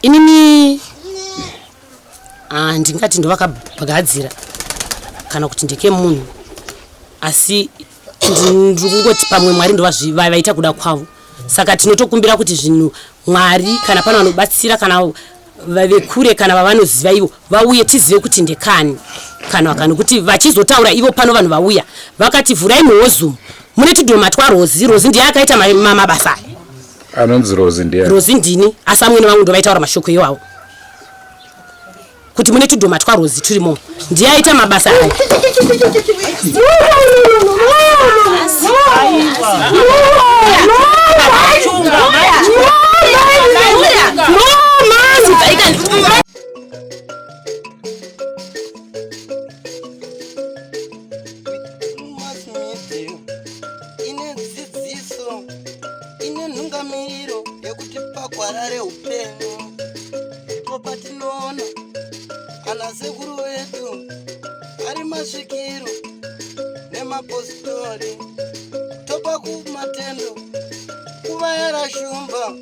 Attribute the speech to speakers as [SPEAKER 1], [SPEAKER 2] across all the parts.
[SPEAKER 1] Inini ah, ndingati ndovakagadzira kana kuti ndekemunhu asi ndiri kungoti pamwe Mwari ndovavaita kuda kwavo. Saka tinotokumbira kuti zvinhu Mwari kana pane vanobatsira kana vekure kana vavanoziva ivo vauye tizive kuti ndekani kana vakani kuti vachizotaura ivo pano vanhu vauya vakati vhurai muhozumu mune tudhoma twaRozi. Rozi ndiye akaita mabasa aya.
[SPEAKER 2] Anonzi Rozi ndiye?
[SPEAKER 1] Rozi ndini, asi amwene vangu ndovaitaura mashoko iwawo kuti mune tudhoma twaRozi turimo, ndiye aita mabasa aya.
[SPEAKER 3] Ine dzidziso, ine nhungamiriro yekutipa gwara reupenyu. Ndipo patinoona ana sekuru vedu ari masvikiro nemapositori, topa kumatendo kuvayera shumba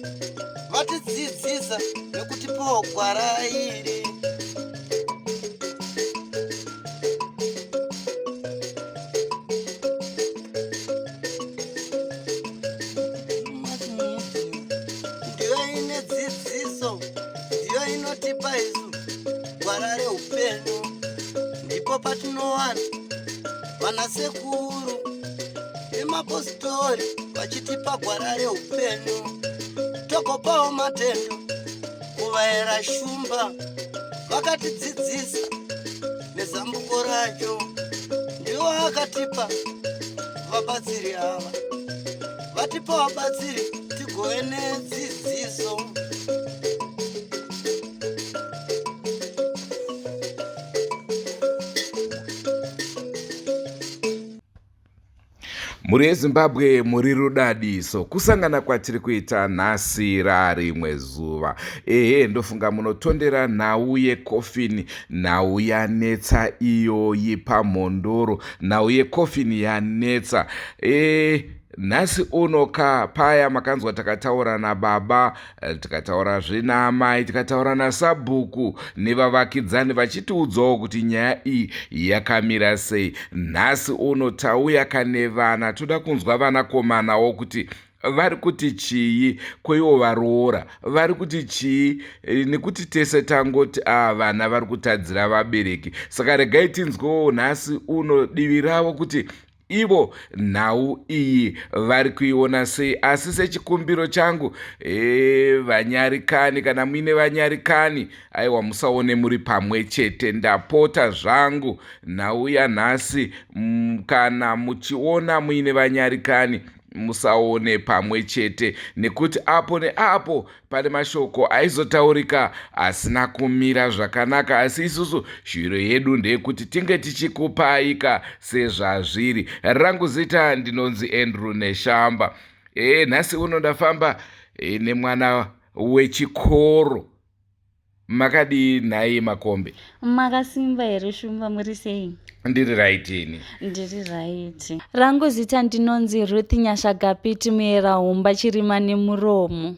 [SPEAKER 3] vatidzidzisa nekutipawo gwara iri. Ndiyo ine dzidziso, ndiyo inotipa isu gwara reupenyu. Ndipo patinowana vanasekuru nemapositori vachitipa gwara reupenyu, togopawo matendo kuvaera shumba vakatidzidzisa nezambuko racho. Ndiwo akatipa vabatsiri ava, vatipa vabatsiri tigove nedzidziso.
[SPEAKER 2] Mhuri yeZimbabwe, muri rudadiso kusangana kwatiri kuita nhasi rarimwe zuva. Ehe, ndofunga munotondera nhau yekofini, nhau yanetsa iyoyi paMhondoro, nhau yekofini yanetsa. E, nhasi uno ka paya makanzwa takataura nababa, tikataurazve naamai, tikataura nasabhuku nevavakidzani vachitiudzawo kuti nyaya iyi yakamira sei. Nhasi uno tauya kane vana, toda kunzwa vanakomanawo kuti vari kuti chii, koiwo varoora vari kuti chii, nekuti tese tangoti a vana vari kutadzira vabereki. Saka regai tinzwewo nhasi uno divi ravo kuti ivo nhau iyi vari kuiona sei. Asi sechikumbiro changu, vanyarikani, kana muine vanyarikani, aiwa musaone muri pamwe chete, ndapota zvangu. Nhau yanhasi, kana muchiona muine vanyarikani, musaone pamwe chete, nekuti apo neapo pane mashoko aizotaurika asina kumira zvakanaka. Asi isusu shuviro yedu ndeyekuti tinge tichikupaika sezvazviri. Rangu zita ndinonzi Andrew Neshamba. Nhasi uno ndafamba nemwana wechikoro. Makadii nhai Makombe?
[SPEAKER 4] Makasimba here Shumba, muri sei?
[SPEAKER 2] Ndiri right ini.
[SPEAKER 4] Ndiri right. Rangu zita ndinonzi Ruth Nyasha Gapiti Muyera Humba Chirima nemuromo.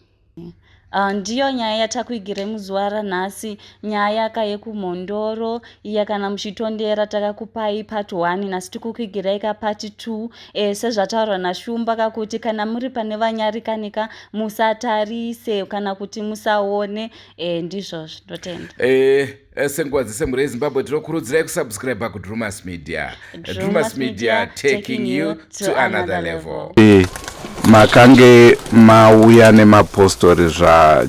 [SPEAKER 4] Ndiyo nyaya yatakuigirai muzuva ranhasi, nyaya ka yekuMhondoro iya. Kana muchitondera takakupai part 1, nhasi tikukuigirai ka part 2. Sezvataurwa naShumba kakuti kana muri pane vanyarikanika musatarise kana kuti musaone. Ndizvozvo, ndotenda.
[SPEAKER 2] Senguva dzese mhuri yeZimbabwe tinokurudzirai kusubscribe kuDrumas Media. Drumas Media, taking you to another level.
[SPEAKER 5] Makange mauya nemapostori zva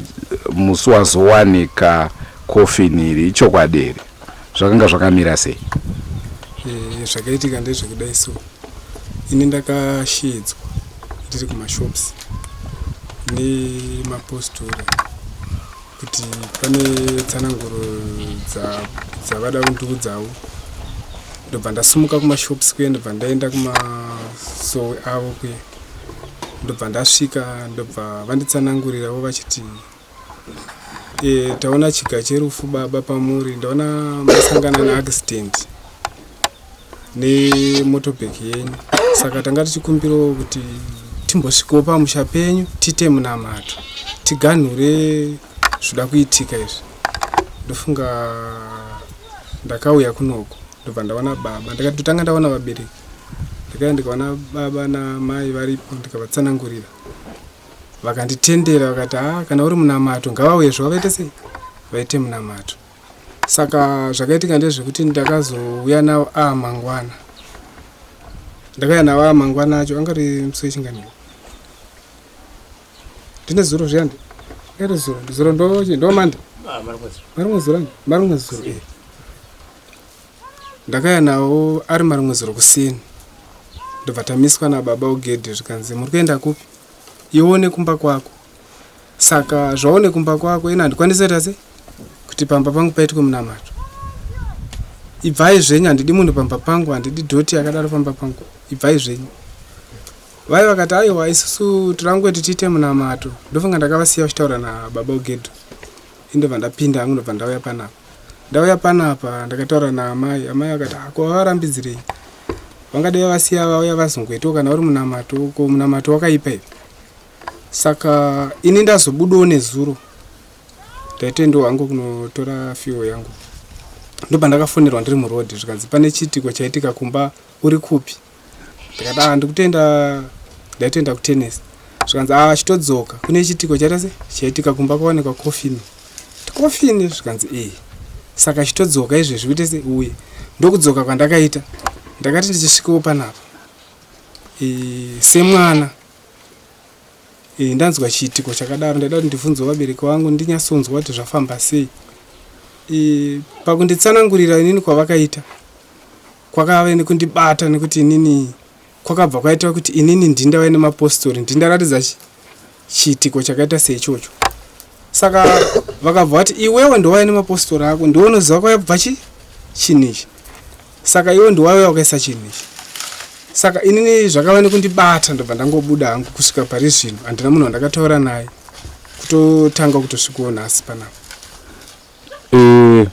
[SPEAKER 5] musi wazowanika kofini iri, ichokwadi here? Zvakanga zvakamira sei?
[SPEAKER 6] Zvakaitika ndezvekudai so, ini ndakashedzwa ndiri kumashops nemapostori kuti pane tsananguro dzavada kundiudzawo. Ndobva ndasumuka kumashops kuye, ndobva ndaenda kumasowe avo kuye, ndobva ndasvika, ndobva vanditsanangurirawo vachiti, taona chiga cherufu baba pamuri, ndaona masangana neaccident nemotobheki yenyu, saka tanga tichikumbirawo kuti timbosvikawo pamusha penyu tiite munamato tiganhure. Zvoda kuitika izvi. Ndofunga ndakauya kunoku ndobva ndaona baba ndakatotanga ndaona vabereki ndakauya ndikaona baba namai varipo ndikavatsanangurira vakanditendera vakati haa kana uri munamato ngavauye zvavo vaite sei vaite munamato saka zvakaitika ndezvekuti ndakazouya navo a mangwana ndakauya navo a mangwana acho anga ri musi wechinganiko ndine zuro zviyandi ere zuro zuro ndo ndo mande ah, marimwe zuro marimwe zuro eh. Ndakauya nawo ari marimwe zuro kuseni ndobva tamiswa nababa ugedhi zvikanzi muri kuenda kupi ione kumba kwako saka zvaone kumba kwako ina handikwanisi kuita sei kuti pamba pangu paitwe munamato ibvai zvenyu handidi munhu pamba pangu handidi dhoti yakadaro pamba pangu ibvai zvenyu Vaye vakati aiwa isusu tirangoti tiite munamato. Ndofunga ndakavasiya vachitaura nababa Ugedo. Indobva ndapinda hangu ndobva ndauya panapa. Ndauya panapa ndakataura naamai, amai vakati ah, ko vavarambidzirei? Vangadai vasiya vauya vazongoitawo kana uri munamato, ko munamato wakaipa here? Saka ini ndazobudawo nezuro ndaitoendawo hangu kunotora fuel yangu. Ndopandakafonerwa ndiri muroad zvikanzi pane chiitiko chaitika kumba uri kupi? Ndikati ah ndikutoenda ndaitoenda kutennis. Zvikanzi ah chitodzoka kune chiitiko chaita se chaitika kumba kwawanikwa coffin. Coffin zvikanzi eh saka chitodzoka izvezvi uite se uye. Ndokudzoka kwandakaita. Ndakati ndichisvikawo panapa. E, semwana e, ndanzwa chiitiko chakadaro ndaida kuti ndibvunzewo vabereki vangu ndinyatsonzwa kuti zvafamba sei. E, pakunditsanangurira inini kwavakaita kwakave nekundibata nekuti inini kwakabva kwaita kuti inini ndindave nemapostori ndindaratidza chiitiko chakaita seichocho saka vakabva vati iwewe ndowaive nemapostori ako ndiwe unoziva kwayabva chi chinhu ichi saka iwe ndiwaive wakaisa chinhu ichi saka inini zvakava nekundibata ndobva ndangobuda hangu kusvika pari zvino handina munhu wandakataura naye kutotanga kutosvikawo nhasi panapa
[SPEAKER 5] E,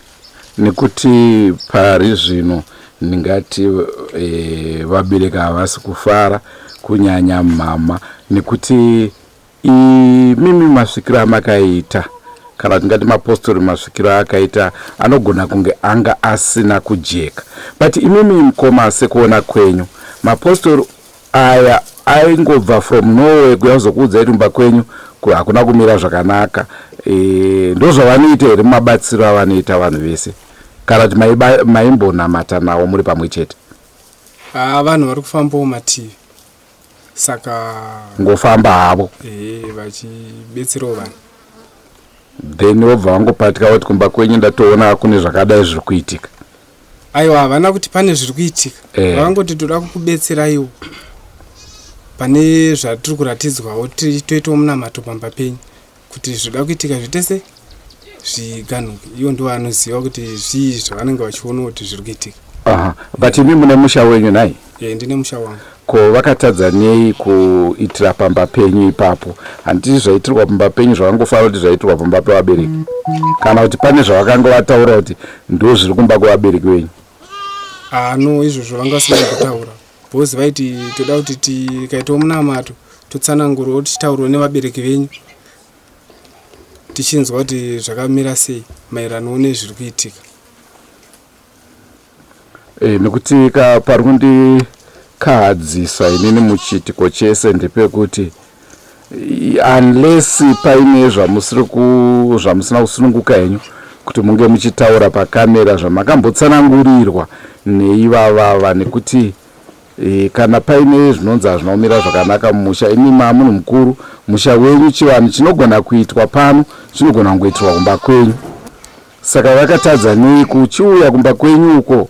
[SPEAKER 5] nekuti pari zvino ndingati e, vabereki havasi kufara kunyanya mhama nekuti imimi masvikiro amakaita kana tingati mapostori masvikiro akaita anogona kunge anga asina kujeka but imimi mukoma sekuona kwenyu mapostori Aya aingobva from nowhere kuya kuzokuudzai kuti kumba kwenyu hakuna kumira zvakanaka e, ndozvavanoita here mabatsiro avanoita vanhu vese kana kuti maimbonamata nawo muri pamwe chete?
[SPEAKER 6] Haa vanhu vari kufambawo mativi saka
[SPEAKER 5] ngofamba havo
[SPEAKER 6] ee vachibetserawo vanhu
[SPEAKER 5] then vobva vangopatika voti kumba kwenyu ndatoona kune zvakadai zviri kuitika.
[SPEAKER 6] Aiwa havana kuti pane zviri kuitika eh. Vakangoti toda kukubetseraiwo pane zvatiri kuratidzwawo toitawo munamato pamba penyu kuti zvoda kuitika zviite se zviganuke ivo ndivo vanoziva kuti zvii zvavanenge vachiona kuti zviri kuitika.
[SPEAKER 5] Aha. But imi mune musha wenyu nhai?
[SPEAKER 6] Eh, ndine musha wangu.
[SPEAKER 5] Ko vakatadza nei kuitira pamba penyu ipapo? Handiti zvaitirwa pamba penyu zvavangofanira kuti zvaitirwa pamba pevabereki? Kana kuti pane zvavakanga vataura kuti ndozviri kumba kwevabereki venyu?
[SPEAKER 6] Ah, no, izvozvo vanga vasina kutaura. Because vaiti toda kuti tikaitawo munamato totsanangurawo tichitaurawo nevabereki venyu tichinzwa kuti zvakamira sei maererano nezviri kuitika.
[SPEAKER 5] E, nekuti ka pari kundikahadzisa inini muchiitiko chese ndepekuti unless paine zvamusiri ku zvamusina kusununguka henyu kuti munge muchitaura pakamera zvamakambotsanangurirwa neivavava nekuti e, kana paine zvinonzi hazvina kumira zvakanaka mumusha imi maamunhu mukuru musha wenyu chivanhu chinogona kuitwa pano chinogona kungoitirwa kumba kwenyu Saka vakatadza nei kuchiuya kumba kwenyu uko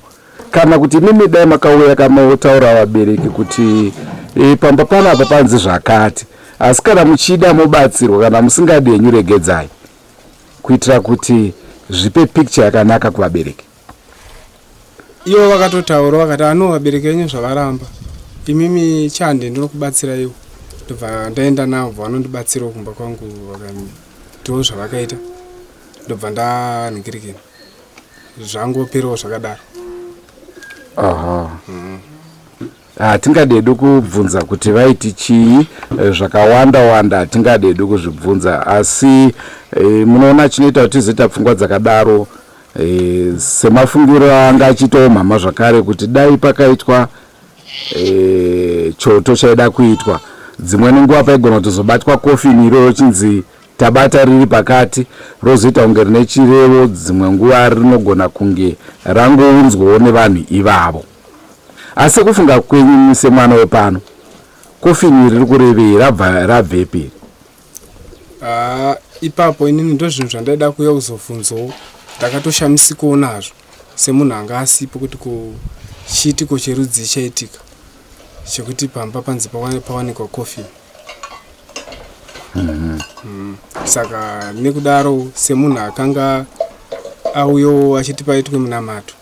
[SPEAKER 5] kana kuti imimi dai makauya kamaotaura vabereki kuti e, pamba panapa panzi zvakati asi kana muchida mobatsirwa kana musingadi henyu regedzai kuitira kuti zvipe picture yakanaka kuvabereki.
[SPEAKER 6] Ivo vakatotaura vakati ano vabereki venyu zvavaramba imimi chande ndinokubatsiraiwo ndobva ndaenda navo bva vanondibatsirawo kumba kwangu vakatiwo zvavakaita ndobva ndanhingirikina zvangoperawo zvakadaro.
[SPEAKER 5] Aha. Hatingadedu kubvunza kuti vaiti chii, zvakawanda wanda hatingadedu kuzvibvunza, asi munoona chinoita kuti tizoita pfungwa dzakadaro, semafungiro anga achiitawo mhama zvakare kuti dai pakaitwa choto chaida kuitwa, dzimweni nguva paigona kutozobatwa kofini iroro chinzi tabata riri pakati, rozoita kunge rine chirevo. Dzimwe nguva rinogona kunge rangounzwawo nevanhu ivavo. Asi sekufunga kwenyu semwana wepano, kofini riri kurevei? Rabva rabvepi?
[SPEAKER 6] Haa, ipapo inini ndo zvinhu zvandaida kuuya kuzobvunzawo. Ndakatoshamisikawo nazvo semunhu anga asipo kuti ko chiitiko cherudzii chaitika chekuti pamba panzi pawanikwa coffin. Saka nekudaro semunhu akanga auyawo achiti paitwe munamato,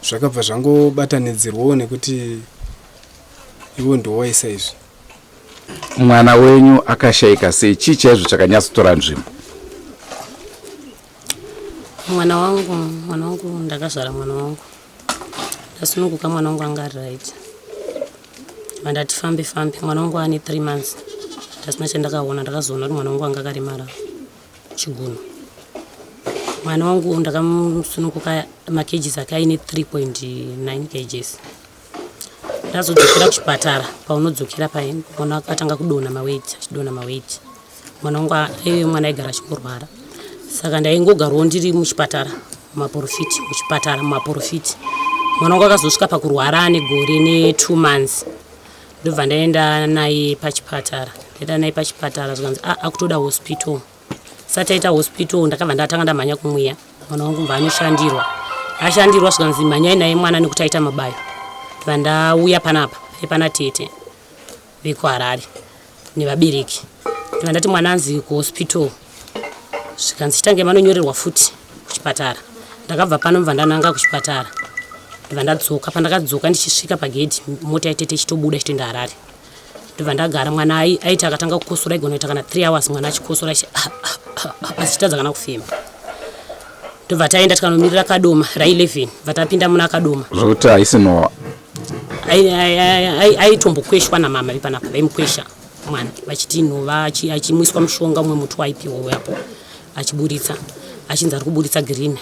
[SPEAKER 6] zvakabva zvangobatanidzirwawo nekuti iwo ndiwo waisa izvi.
[SPEAKER 5] Mwana wenyu akashayika sei? Chii chaizvo chakanyatsotora nzvimbo?
[SPEAKER 1] Mwana wangu, mwana wangu, ndakazvara mwana wangu, ndasununguka. Mwana wangu anga ari right, vandati fambe fambe. Mwana wangu ane 3 months, ndasina chandakaona. Ndakazoona kuti mwana wangu anga akaremara chigunwe. Mwana wangu ndakamusununguka makgs ake aine 3.9 kgs. Ndazodzokera kuchipatara, paunodzokera pai mwana akatanga kudonha maweti, achidonha maweti. Mwana wangu aive mwana aigara achingorwara, saka ndaingogarawo ndiri muchipatara, mumaprofiti, muchipatara, mumaprofiti. Mwana wangu akazosvika pakurwara ane gore ne2 months, ndobva ndaenda naye pachipatara. Ndaenda naye pachipatara, zvikanzi, "Ah, akutoda hospital." Sati aita hospital, ndakabva ndatanga ndamhanya kumweya. Mwana wangu bva anoshandirwa, ashandirwa, zvikanzi mhanyai naye mwana nekuti aita mabayo. Ndibva ndauya panapa pana tete vekuHarare nevabereki. Ndibva ndati mwana anzi kuhospital, zvikanzi chitange manonyorerwa futi kuchipatara. Ndakabva pano, bva ndananga kuchipatara, ndibva ndadzoka. Pandakadzoka, ndichisvika pagedhi, mota yatete ichitobuda ichitoenda Harare. Ndobva ndagara. Mwana aiti akatanga kukosora, aigona kuita kana 3 hours mwana achikosora, achichitadza kana kufema. Ndobva taenda tikanomirira Kadoma ra11, bva tapinda muna Kadoma.
[SPEAKER 5] Zvokuti haisi nhova?
[SPEAKER 1] Aitombokweshwa namama vepanapa, vaimukwesha mwana vachiti nhova, achimwiswa mushonga, umwe muti waipiwa uyapo, achiburitsa, achinzi ari kuburitsa green,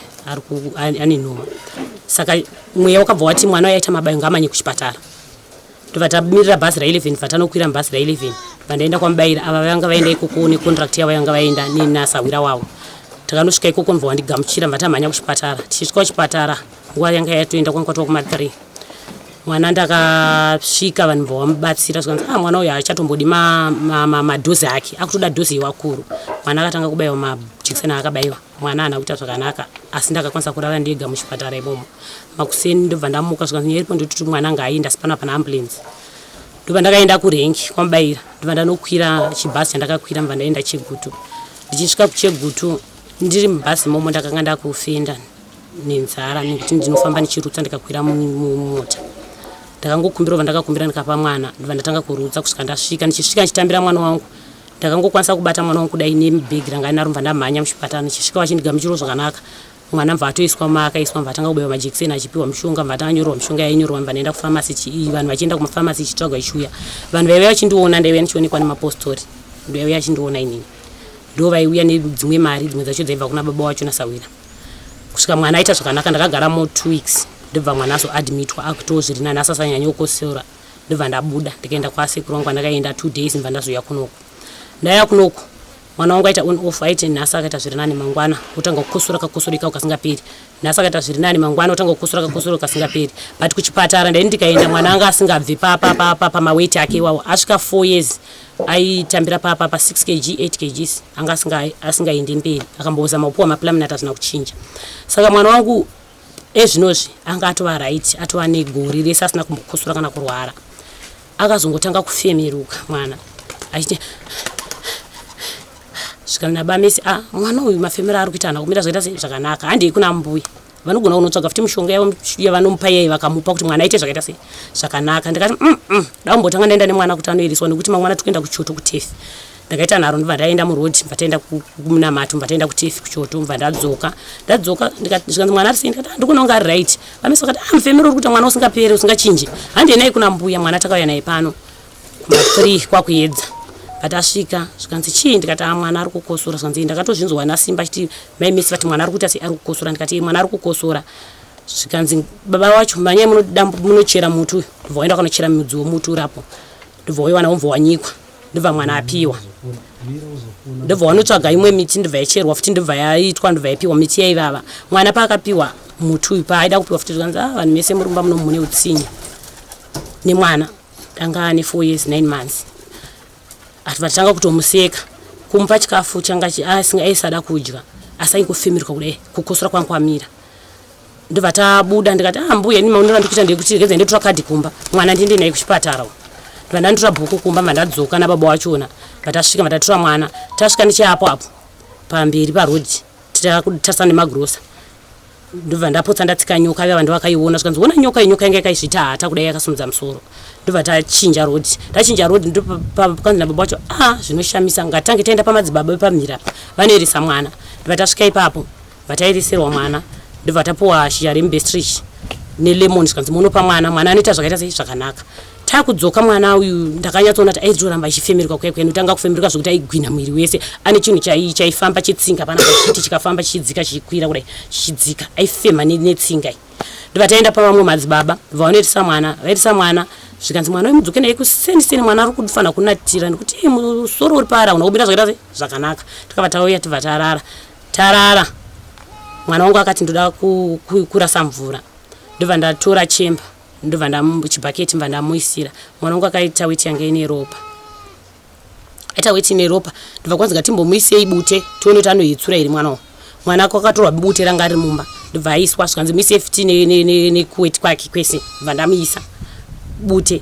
[SPEAKER 1] ane nhova. Saka mweya wakabva wati mwana uyaita mabayo, ngaamanye kuchipatara. Ndobva tamirira bhazi ra11, bva tanokwira mubhazi ra11, bva ndaenda kwaMubaira. Ava vanga vaenda ikoko necontract yavo, yanga vaenda nenasahwira wavo. Takanosvika ikoko, ndobva wandigamuchira, bva tamhanya kuchipatara. Tichisvika kuchipatara, nguva yanga yatoenda, kwanga kwatova kuma3. Mwana ndakasvika, vanhu bva vamubatsira, zvikanzi, "Ah, mwana uyu haachatombodi madhozi ake, akutoda dhozi yewakuru." Mwana akatanga kubayiwa majekiseni, aakabayiwa mwana haana kuita zvakanaka, asi ndakakwanisa kurara ndega muchipatara imomo. Makuseni ndobva ndamuka, zvikanzi nyaya iripo ndototi mwana ngaaenda, asi pana pana ambulance. Ndobva ndakaenda kurengi kwaMubayira, ndobva ndanokwira chibhasi chandakakwira, ndobva ndaenda Chegutu. Ndichisvika kuChegutu, ndiri mubhasi imomo, ndakanga ndakufenda nenzara nekuti ndinofamba ndichirutsa. Ndikakwira mumota, ndakangokumbira, bva ndakakumbira ndikapa mwana, ndobva ndatanga kurutsa kusvika ndasvika. Ndichisvika ndichitambira mwana wangu, ndakangokwanisa kubata mwana wangu kudai nebhegi ranga ndinaro, mbva ndamhanya muchipatara. Ndichisvika, vachindigamuchirawo zvakanaka. Mwana mbva atoiswa maakaiswa, mbva atanga kubaiwa majekiseni, achipiwa mushonga, mbva atanyorerwa mishonga yainyorwa, mbva ndaenda kufamasi. Vanhu vachienda kumafamasi, ichitsvagwa, ichiuya. Vanhu vaiuya vachindiona, ndaiuya ndichionekwa nemapostori, ndaiuya achindiona inini, ndo vaiuya nedzimwe mari, dzimwe dzacho dzaibva kuna baba wacho nasawira, kusvika mwana aita zvakanaka. Ndakagaramo 2 weeks, ndobva mwana azoadmitwa, akutowo zviri nani, asasanyanya kukosora. Ndobva ndabuda, ndikaenda kwasekuru wangu, andakaenda 2 days, ndobva ndazouya kunoku. Ndauya kunoku, mwana wangu aita on off. Aiti nhasi akaita zviri nani, mangwana otanga kukosora, kakosoro ikako kasingaperi. Nhasi akaita zviri nani, mangwana otanga kukosora, kakosoro kasingaperi. But kuchipatara ndaini ndikaenda, mwana anga asingabvi pamaweti ake iwawo. Asvika 4 years aitambira pa 6 kg, 8 kgs, anga asingaendi mberi. Akambozama kupiwa maPluminate, hazvina kuchinja. Saka mwana wangu ezvinozvi anga atova right, atova negore rese asina kumbokosora kana kurwara. Akazongotanga kufemeruka mwana achiti, svika nabamisi, "A, mwana uyu mafemero ari kuita hana kumira zvaita sei zvakanaka. Handei kuna mbuya, vanogona kunotsvaga futi mishonga yavo yavanomupa iyai, vakamupa kuti mwana aite zvakaita sei zvakanaka." Ndikati, da kumbotanga ndaenda nemwana kuti anoereswa, nekuti mangwana tikuenda kuchoto kutefi." Ndakaita nharo ndobva ndaenda muroad, ndobva taenda kumunamato, ndobva taenda kutefi kuchoto, ndobva ndadzoka. Ndadzoka zvikanzi mwana ari sei? Ndikati ah, ndikuona kunge ari right. Vamese vakati ah, mufemero uri kuita mwana usingapere usingachinji. Handei naye kuna mbuya, mwana takauya naye pano kuma 3 kwakuedza. Patasvika zvikanzi chii? Ndikati ah, mwana ari kukosora. Zvikanzi ndakatozvinzwa naSimba achiti mai Mesi vati mwana ari kuita sei? Ari kukosora. Ndikati mwana ari kukosora. Zvikanzi baba wacho manyai munochera muti uyu. Ndobva waenda wakanochera mudzi wemuti urapo. Ndobva waiwana wobva wanyikwa. Ndobva mwana apiwa. Ndobva wanotsvaga imwe miti ndobva yacherwa futi ndobva yaitwa ndobva yapiwa miti yaivava. Mwana paakapiwa muti uyu paaida kupiwa futi zvikanzi ah vanhu mese muri mumba muno mune utsinye. Nemwana anga ane 4 years 9 months. Ati vatanga kutomuseka kumupa chikafu changa aisada kudya asi aingofemerwa kudai kukosora kwanga kwamira. Ndobva tabuda ndikati ah mbuya ini maonero andikuita ndekuti regedza ndotora kadhi kumba mwana ndiende naye kuchipatara uko. Ndobva ndandotora bhuku kumba ndobva ndadzoka nababa wachona vatasvika vatatora mwana tasvika necheapo apo pamberi paroad takutarisa nemagrosa ndobva ndapotsa ndatsika nyoka vaya vanhu vakaiona zvikanzi ona nyoka iyi nyoka yanga yakaizvita hata kudai yakasimudza musoro ndobva tachinja road tachinja road ndopakanzi nababa wacho ah zvinoshamisa ngatange taenda pamadzibaba vepamhiri apa vanoeresa mwana ndobva tasvika ipapo Vatairisirwa mwana ndobva tapuwa shizha remubestrich nelemon zvikanzi munopa mwana mwana anoita zvakaita sei zvakanaka takudzoka mwana uyu ndakanyatsoona kuti aitoramba achifemerwa kuya kuya notanga kufemerwa zvekuti aigwina mwiri wese ane chinhu chaifamba chetsinga pana chiti chikafamba chichidzika chichikwira kudai chichidzika aifema netsinga iyi ndobva taenda pavamwe madzibaba bva vanoitisa mwana vaitisa mwana zvikanzi mwana uyu mudzoke naye kuseni seni mwana ari kufanira kunatira nekuti musoro uri paari hauna kumira zvakaita sei zvakanaka takabva tauya tibva tarara Tarara mwana wangu akati ndoda kurasa mvura ndobva ndatora chemba ndobva chibhaketi ndobva ndamuisira mwana wangu akaita weti yange ine ropa aita weti ine ropa ndobva kwanzi ngatimbomuisei bute tione kuti anohetsura here mwana wangu mwana kwakatorwa bute ranga riri mumba ndobva aiswa zvikanzi muise futi nekuweti kwake kwese ndobva ndamuisa bute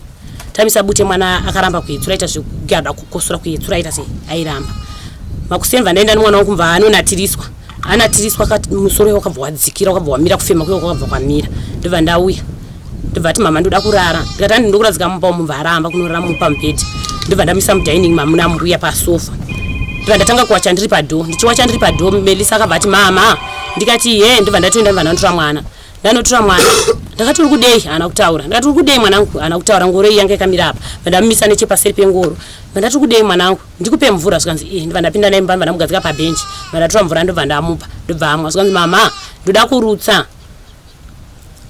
[SPEAKER 1] tamisa bute mwana akaramba kuhetsura aita zvekugada kukosora kuhetsura aita sei airamba makuseni vandaenda nemwana wangu mva anonatiriswa anatiriswa musoro wakabva wadzikira wakabva wamira kufema kuye kwakabva kwamira ndobva ndauya ndobva ati mama ndoda kurara ndikati andi ndokuradzika mumba umu mva aramba kunorara mumba mubhedha ndobva ndamisa mudining mamuna mbuya pasofa ndobva ndatanga kuwacha ndiri padhoo ndichiwacha ndiri padhoo melisa akabva ati mama ndikati ye ndobva ndatoenda ndobva ndanotora mwana ndanotora mwana ndakati uri kudei haana kutaura ndakati uri kudei mwanangu haana kutaura ngoro iyi yanga yakamira apa vandamumisa nechepaseri pengoro vandati uri kudei mwanangu ndikupe mvura zvikanzi eh ndobva ndapinda naye mumba ndamugadzika pabhenji vandatora mvura ndobva ndamupa ndobva amwa zvikanzi mama ndoda kurutsa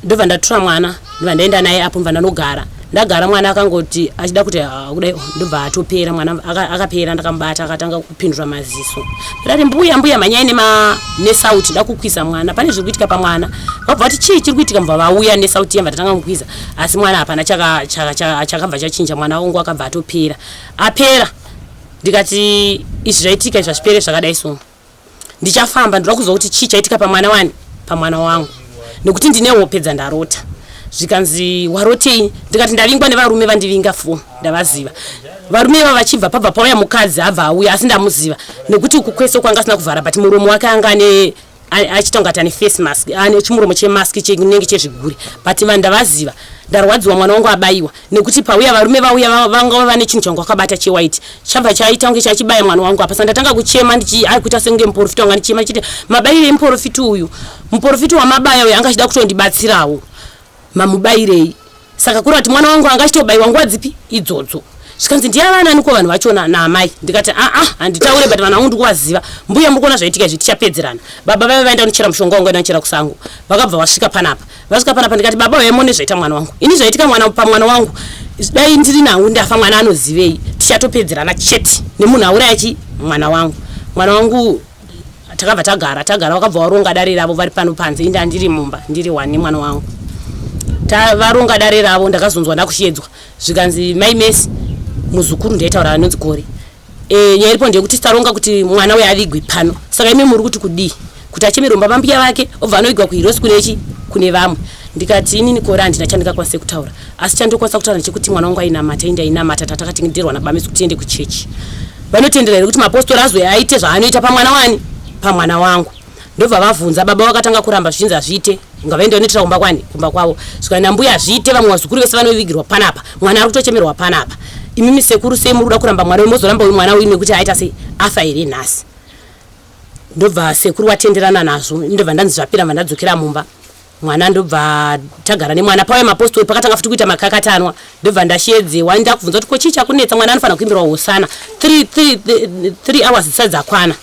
[SPEAKER 1] ndobva ndatora mwana ndobva ndaenda naye apo ndobva ndanogara ndagara mwana akangoti achida kuti ah, kudai oh, ndobva atopera mwana akapera ndakamubata akatanga kupindura maziso ndati mbuya mbuya mhanyai nema nesauti ndakukwiza mwana pane zviri kuitika pamwana vabva vati chii chiri kuitika mubva vauya nesauti yemva tatanga kukwiza asi mwana hapana chakabva chachinja mwana wangu akabva atopera apera ndikati izvi zvaitika izvi hazvipere zvakadai so ndichafamba ndoda kuziva kuti chii chaitika pamwana wani pamwana wangu nekuti ndine hope dzandarota zvikanzi warotei ndikati ndavingwa nevarume vandivinga fo ndavaziva varume iva vachibva pabva pauya mukadzi abva auya asi ndamuziva nekuti uku kwese kwanga asina kuvhara but muromo wake anga ane achiita kunge ati ane face mask ane chimuromo chemask chinenge chezvigure but vanhu ndavaziva ndarwadziwa mwana wangu abayiwa nekuti pauya varume vauya vanga vane chinhu changu vakabata chewhite chabva chaita kunge chachibaya mwana wangu apa sandatanga kuchema ndichiakuita sekunge muporofita wanga ndichema ndichiti mabayire emuporofiti uyu muporofiti wamabaya uyu anga achida kutondibatsirawo mamubayirei saka kureva kuti mwana wangu anga achitobaiwa nguva dzipi idzodzo zvikanzi ndiyavananiko vanhu vachona naamai ndikati aa handitaure but vanhu vangu ndikuvaziva mbuya muri kuona zvaitika izvi tichapedzerana baba vaiva vaenda kunochera mushonga wangu vaenda kunochera kusango vakabva vasvika panapa vasvika panapa ndikati baba uyai muone zvaita mwana wangu ini zvaitika mwana pamwana wangu dai ndiri nangu ndafa mwana anozivei tichatopedzerana chete nemunhu auraya chi mwana wangu mwana wangu takabva tagara tagara vakabva varonga dare ravo vari pano panze inde andiri mumba ndiri one nemwana wangu varonga dare ravo ndakazonzwa ndakushedzwa zvikanzi mai mesi muzukuru ndaitaura anonzi gore e, nyaya iripo ndeyekuti taronga kuti mwana uyo avigwe pano saka imi muri kuti kudii kuti achemerwe mumba mambuya vake obva anoigwa kuhirosi kunechi kune vamwe ndikati inini kore handina chandingakwanise kutaura asi chandokwanisa kutaura ndechekuti mwana wangu ainamata inde ainamata tatakatenderwa nabamesi kuti tiende kuchechi vanotendera here kuti mapostori azoya aite zvaanoita pamwana wani pamwana wangu ndobva vavhunza baba vakatanga kuramba zvichinzi hazviite ngavaende vanoitira kumba kwani kumba kwavo svika nambuya hazviite vamwe vazukuru vese vanovigirwa panapa mwana ari kutochemerwa panapa Imimi sekuru sei muri kuda kuramba mwana uyu mozoramba uyu mwana uyu nekuti aita sei afa here nhasi? Ndobva sekuru watenderana nazvo, ndobva ndanzi zvapera, ndobva ndadzokera mumba. Mwana ndobva tagara nemwana pauya mapostori pakatanga futi kuita makakatanwa, ndobva ndashedzewa ndakubvunza kuti ko chii chakunetsa, mwana anofanira kuimbirwa hosana 3 hours dzisati dzakwana.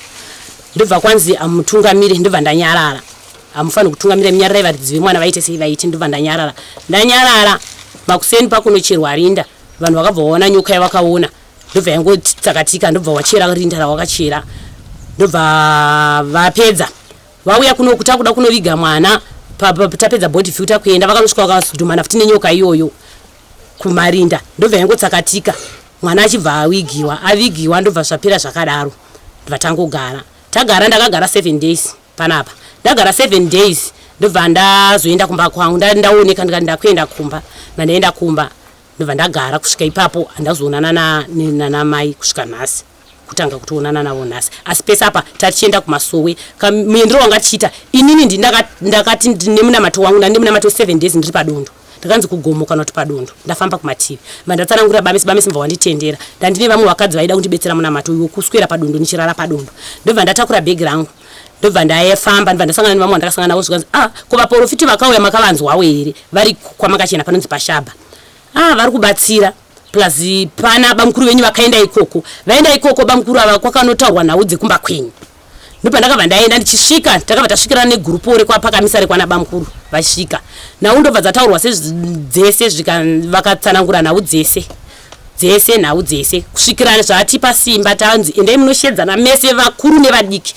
[SPEAKER 1] Ndobva kwanzi amutungamire, ndobva ndanyarara. Hamufaniri kutungamira minyararai varidzi vemwana vaite sei vaite, ndobva ndanyarara. Ndanyarara makuseni pakunocherwa rinda, vanhu vakabva vaona nyoka yavakaona, ndobva yangotsakatika, ndobva wachera rinda rawakachera, ndobva vapedza vauya kuno takuda kunoviga mwana tapedza body filter kuenda, vakanosvika vakadhumana futi nenyoka iyoyo kumarinda, ndobva yangotsakatika, mwana achibva avigiwa, avigiwa, ndobva zvapera zvakadaro, ndobva tangogara tagara. Ndakagara 7 days panapa, ndagara 7 days, ndobva ndazoenda kumba kwangu. Ndaoneka ndikati ndakuenda kumba, ndandaenda kumba, ndobva ndagara kusvika ipapo. Handazoonana nanamai kusvika nhasi, kutanga kutoonana navo nhasi. Asi pese apa tatichienda kumasowe, muendero wanga tichiita inini ndakati nemunamato wangu, ndane munamato 7 days ndiri padondo, ndakanzi kugomo kana kuti padondo, ndafamba kumativi, mandatsanangurira bamesi, bamesi mbva wanditendera. Ndandine vamwe vakadzi vaida kundibetsera munamato uyu kuswera padondo nichirara padondo. Ndobva ndatakura bhegi rangu, ndobva ndaefamba, ndobva ndasangana nevamwe vandakasangana navo, zvikanzi, ah, ko vaprofiti vakauya makavanzwawo here vari kwamakachena panonzi pashaba? Ah, vari kubatsira, plus pana bamukuru venyu vakaenda ikoko, vaenda ikoko bamukuru ava kwakanotaurwa nhau dzekumba kwenyu. Ndopandakabva ndaenda, ndichisvika takabva tasvikirana negurupo rekwapakamisa rekwana bamukuru. Vasvika nhau ndobva dzataurwa sedzese, vakatsanangura nhau dzese dzese, nhau dzese kusvikira zvatipa simba. Tanzi endai munoshedzana mese vakuru nevadiki,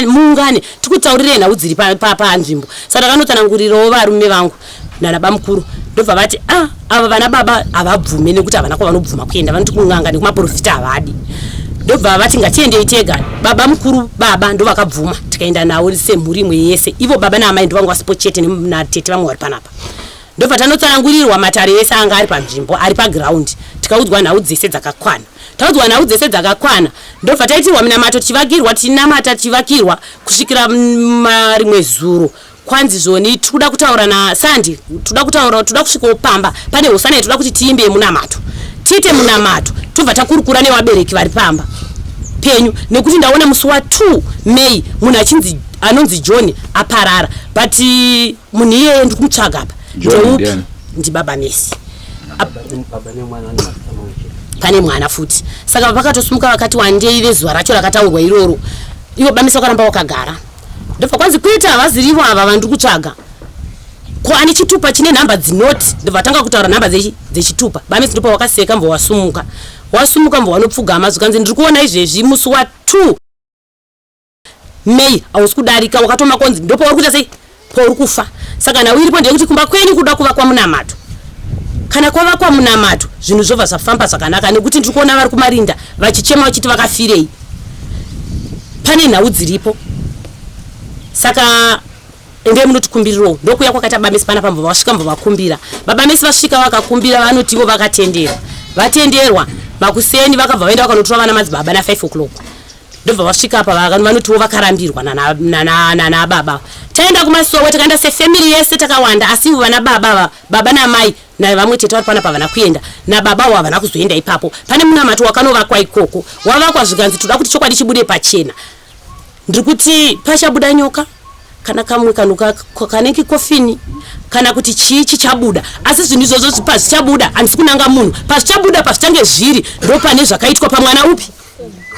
[SPEAKER 1] muungane tikutaurirei nhau dziri panzvimbo. Saka takanotsanangurirawo varume vangu nana bamukuru, ndobva vati, ah, ava vana baba havabvume nekuti havana kwavanobvuma kuenda, vanoti kun'anga nekumaprofita havadi. Ndobva vati ngatiendei tega. Baba mukuru, baba ndovakabvuma, tikaenda navo semhuri imwe yese. Ivo baba naamai ndovanga vasipo chete natete vamwe vari panapa. Ndobva tanotsanangurirwa matare ese anga ari panzvimbo, ari pagiraundi, tikaudzwa nhau dzese dzakakwana. Taudzwa nhau dzese dzakakwana, ndobva taitirwa minamato, tichivakirwa, tichinamata, tichivakirwa kusvikira rimwe zuro kwanzi zvoni tikuda kutaura nasandi, toda kutaura, toda kusvikawo pamba pane hosana yatoda kuti tiimbe yemunamato, tiite munamato, tobva takurukura nevabereki vari pamba penyu, nekuti ndaona musi wa2 May munhu achinzi anonzi John aparara, but munhu iyeye ndiri kumutsvaga apa.
[SPEAKER 5] Ndeupi?
[SPEAKER 1] Ndibaba Mesi, pane mwana futi. Saka vakatosimuka vakati wandei vezuva racho rakataurwa iroro. Ivo bamisa vakaramba wakagara, ndobva kwanzi kwete, havazirivo ava vandiri kutsvaga. Ko ane chitupa chine nhamba dzinoti? Ndobva tanga kutaura nhamba dzechitupa. Bamisi ndopa wakaseka, mbva wasumuka, wasumuka, mbva wanopfugama, zvikanzi ndiri kuona izvezvi musi wa2 May hausi kudarika wakatoma konzi ndopauri kuita sei pauri kufa. Saka nhau iripo ndeyekuti kumba kwenyu kuda kuvakwa munamato. Kana kwavakwa munamato zvinhu zvobva zvafamba zvakanaka, nekuti ndiri kuona vari kumarinda vachichema vachiti vakafirei, pane nhau dziripo, saka endei munotikumbirirawo. Ndokuya kwakaita bamesi panapa, mbva vasvika, mbva vakumbira. Baba Mesi vasvika vakakumbira, vanoti ivo vakatenderwa. Vatenderwa, makuseni vakabva vaenda vakanotora vana madzibaba na5 o'clock, ndobva vasvika apa, vanotiwo vakarambirwa nana baba. Taenda kumasowe, takaenda sefamily yese takawanda, asi ivo vana baba, baba namai navamwe tete vari panapa havana kuenda, nababawo havana kuzoenda ipapo. Pane munamato wakanovakwa ikoko, wavakwa, zvikanzi toda kuti chokwadi chibude pachena. Ndiri kuti pachabuda nyoka kana kamwe kanhu kanenge kofini kana kuti chii chichabuda, asi zvinhu izvozvo pazvichabuda, handisi kunanga munhu, pazvichabuda, pazvichange zviri, ndo pane zvakaitwa pamwana upi,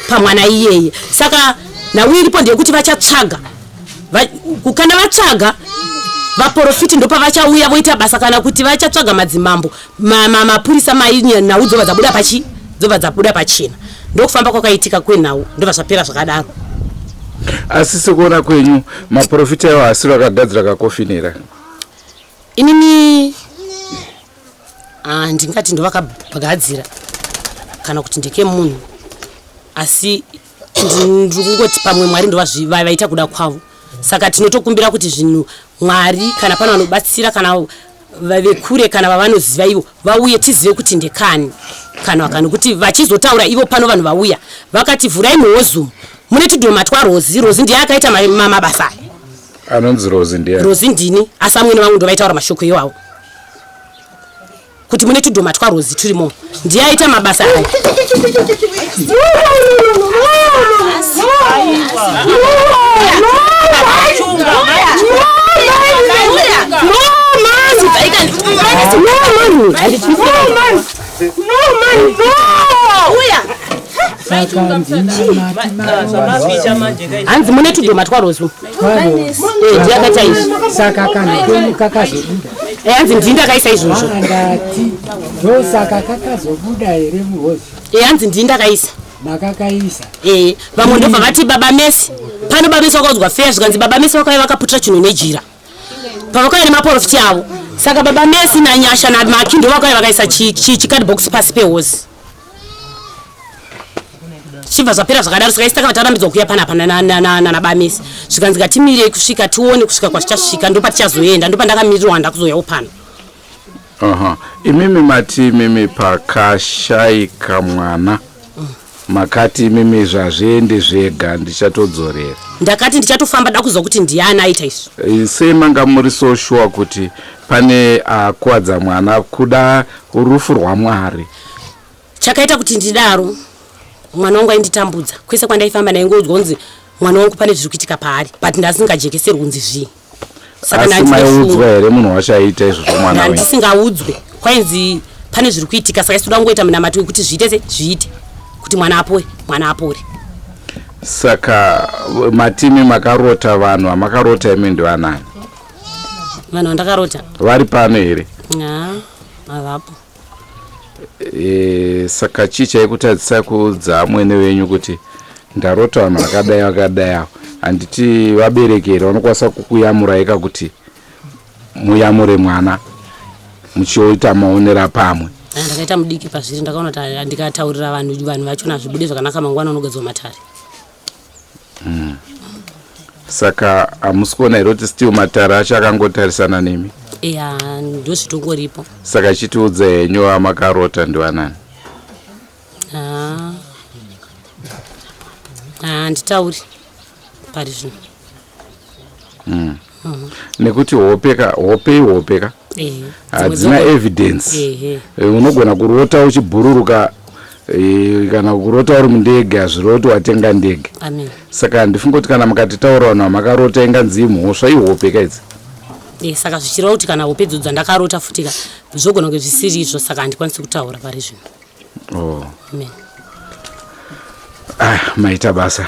[SPEAKER 1] pamwana iyeye. Saka nhau iripo ndeyekuti vachatsvaga, kana vatsvaga vaprofiti ndopavachauya voita basa, kana kuti vachatsvaga madzimambo, mapurisa, mai nhau dzobva dzabuda pachi dzobva dzabuda pachena. Ndokufamba kwakaitika kwenhau, ndobva zvapera zvakadaro.
[SPEAKER 5] Asi sekuona kwenyu maprofita iwo asi vakagadzira kakofini here?
[SPEAKER 1] Inini ndingati ndovakagadzira kana kuti ndekemunhu, asi ndiri kungoti pamwe Mwari ndovavaita kuda kwavo. Saka tinotokumbira kuti zvinhu Mwari, kana pane vanobatsira, kana vekure, kana vavanoziva ivo, vauye tizive kuti ndekani kana kana nokuti vachizotaura ivo pano vanhu vauya vakati vhurai muhozumu mune tudhoma twaRozi. Rozi ndiye akaita mabasa
[SPEAKER 5] aya. Anonzi Rozi ndiye?
[SPEAKER 1] Rozi ndini, asi amwene vangu ndovaitaura mashoko iwawo. kuti mune tudhoma twarozi turimo ndiye aita mabasa aya hanzi mune tudhoma twarozi eh, ndiye akaita izvi
[SPEAKER 7] saka kanhu kenyu kakazobuda
[SPEAKER 1] Eh, hanzi ndini ndakaisa izvozvo
[SPEAKER 7] Ah, ndati ndosaka kakazobuda here muhozi
[SPEAKER 1] Eh, hanzi ndini ndakaisa
[SPEAKER 7] makakaisa
[SPEAKER 1] Eh, vamwe ndobva vati baba mesi pano baba mesi vakaudzwa feya zvikanzi baba mesi vakauya vakaputira chinhu nejira pavakauya nemaporofiti avo saka baba mesi nanyasha namaki ndo vakauya vakaisa chicardbox pasi pehozi chibva zvapera zvakadaro saka isi takabva tarambidzwa kuuya panapa nabamesi zvikanzi ngatimirei kusvika tione kusvika kwazvichasvika ndopatichazoenda ndopandakamirirwa ndakuzouyawo pano
[SPEAKER 5] Aha. Imimi mati imimi pakashaika mwana makati imimi zvazviende zvega ndichatodzorera.
[SPEAKER 1] Ndakati ndichatofamba da kuzwa kuti ndiani aita izvi.
[SPEAKER 5] Eh, sei manga muri so sure kuti pane akuwadza mwana kuda rufu rwaMwari?
[SPEAKER 1] Chakaita kuti ndidaro mwana wangu ainditambudza kwese kwandaifamba ndaingoudzwa kunzi mwana wangu pane zviri kuitika paari but ndasingajekeserwi kunzi zvii.
[SPEAKER 5] Saka Asi maiudzwa here munhu wacho aiita izvozvo mwana wenyu?
[SPEAKER 1] Ndisingaudzwe. Kwainzi pane zviri kuitika saka isu toda kungoita munamato wekuti zviite se zviite kuti mwana apore, mwana apore.
[SPEAKER 5] Saka matimi makarota vanhu vamakarota imi ndivanani?
[SPEAKER 1] Vanhu vandakarota
[SPEAKER 5] vari pano here?
[SPEAKER 1] Haa, havapo.
[SPEAKER 5] E, saka chii chaikutadzisa kuudza amwene venyu kuti ndarota vanhu vakadai vakadai avo handiti vabereki here vanokwanisa kukuyamuraika kuti muyamure mwana muchioita maonera pamwe
[SPEAKER 1] ah, ndakaita mudiki pazviri ndakaona kuti ndikataurira vanhu vanhu vachona zvibude zvakanaka mangwana unogadzwa matare
[SPEAKER 5] mm. Saka hamusi kuona here kuti still matare acho akangotarisana nemi?
[SPEAKER 1] Eya, ndozvitongoripo.
[SPEAKER 5] Saka chitiudza henyu vamakarota ndivanani?
[SPEAKER 1] Ah. Ah, handitauri pari zvino.
[SPEAKER 5] Mm. Nekuti hope ka, hope ihope ka.
[SPEAKER 1] Eh,
[SPEAKER 5] Hadzina evidence.
[SPEAKER 1] Ehe.
[SPEAKER 5] Eh, unogona kurota uchibhururuka eh, kana kurota uri mundege hazvirevi kuti watenga ndege.
[SPEAKER 1] Amen.
[SPEAKER 5] Saka handifungi kuti kana mukatitaura vanhu vamakarota inganzi imhosva ihope ka idzi.
[SPEAKER 1] Eh, saka zvichireva kuti kana hope idzodzo dzandakarota futi ka zvogona kunge zvisiri izvo saka handikwanisi kutaura pari zvino.
[SPEAKER 5] Oh.
[SPEAKER 1] Amen.
[SPEAKER 5] Ah, maita basa.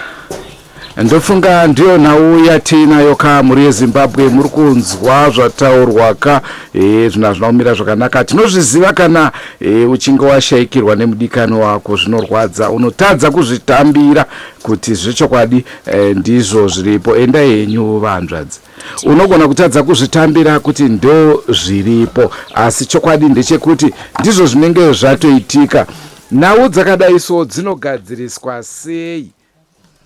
[SPEAKER 5] Ndofunga ndiyo nhau yatiinayo ka mhuri yeZimbabwe muri kunzwa zvataurwa ka e, zvinhu hazvina kumira zvakanaka tinozviziva kana e, uchinge washaikirwa nemudikani wako zvinorwadza unotadza kuzvitambira kuti zvechokwadi e, ndizvo zviripo endai henyu vanzvadzi unogona kutadza kuzvitambira kuti ndo zviripo asi chokwadi ndechekuti ndizvo zvinenge zvatoitika nhau dzakadai so dzinogadziriswa sei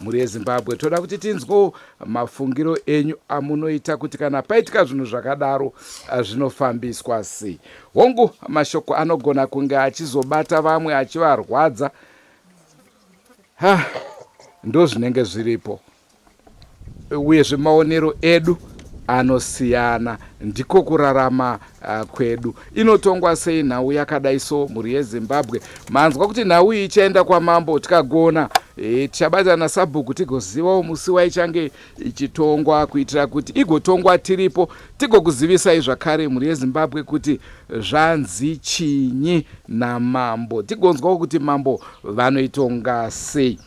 [SPEAKER 5] Mhuri yeZimbabwe toda kuti tinzwewo mafungiro enyu amunoita kuti kana paitika zvinhu zvakadaro eh, zvinofambiswa sei. Hongu mashoko anogona kunge achizobata vamwe achivarwadza. Ha, ndozvinenge zviripo. Uyezve maonero edu anosiyana ndiko kurarama uh, kwedu. Inotongwa sei nhau yakadai so mhuri yeZimbabwe? Manzwa kuti nhau iyi ichaenda kwamambo tikagona e, tichabatana nasabhuku tigozivawo musi waichange ichitongwa kuitira kuti igotongwa tiripo tigokuzivisai zvakare mhuri yeZimbabwe kuti zvanzi chinyi namambo tigonzwawo kuti mambo vanoitonga sei.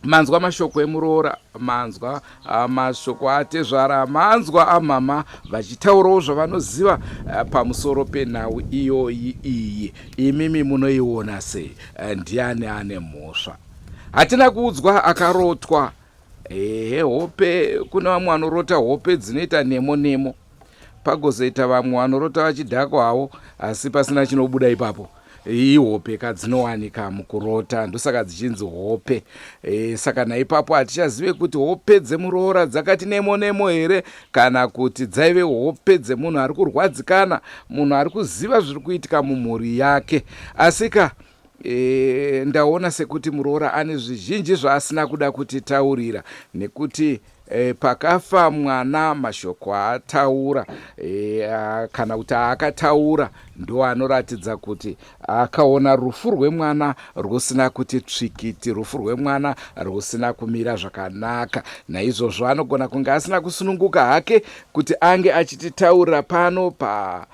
[SPEAKER 5] Manzwa mashoko emuroora, manzwa ah, mashoko atezvara, manzwa amama vachitaurawo zvavanoziva ah, pamusoro penhau iyoyi iyi. Imimi munoiona sei? Eh, ndiani ane mhosva? Hatina kuudzwa akarotwa. Ehe, hope kune vamwe vanorota hope dzinoita nemo nemo. Pagozoita vamwe vanorota vachidhakwa havo asi pasina chinobuda ipapo. Ihope ka dzinowanika mukurota ndosaka dzichinzi hope. E, saka naipapo hatichazive kuti hope dzemuroora dzakati nemo nemo here kana kuti dzaive hope dzemunhu ari kurwadzikana, munhu ari kuziva zviri kuitika mumhuri yake. Asika e, ndaona sekuti muroora ane zvizhinji zvaasina kuda kutitaurira nekuti.
[SPEAKER 2] e, pakafa mwana mashoko aataura e, kana kuti aakataura ndo anoratidza kuti akaona rufu rwemwana rwusina kuti tsvikiti rufu rwemwana rwusina kumira zvakanaka naizvozvo anogona kunge asina kusununguka hake kuti ange achititaurira pano pa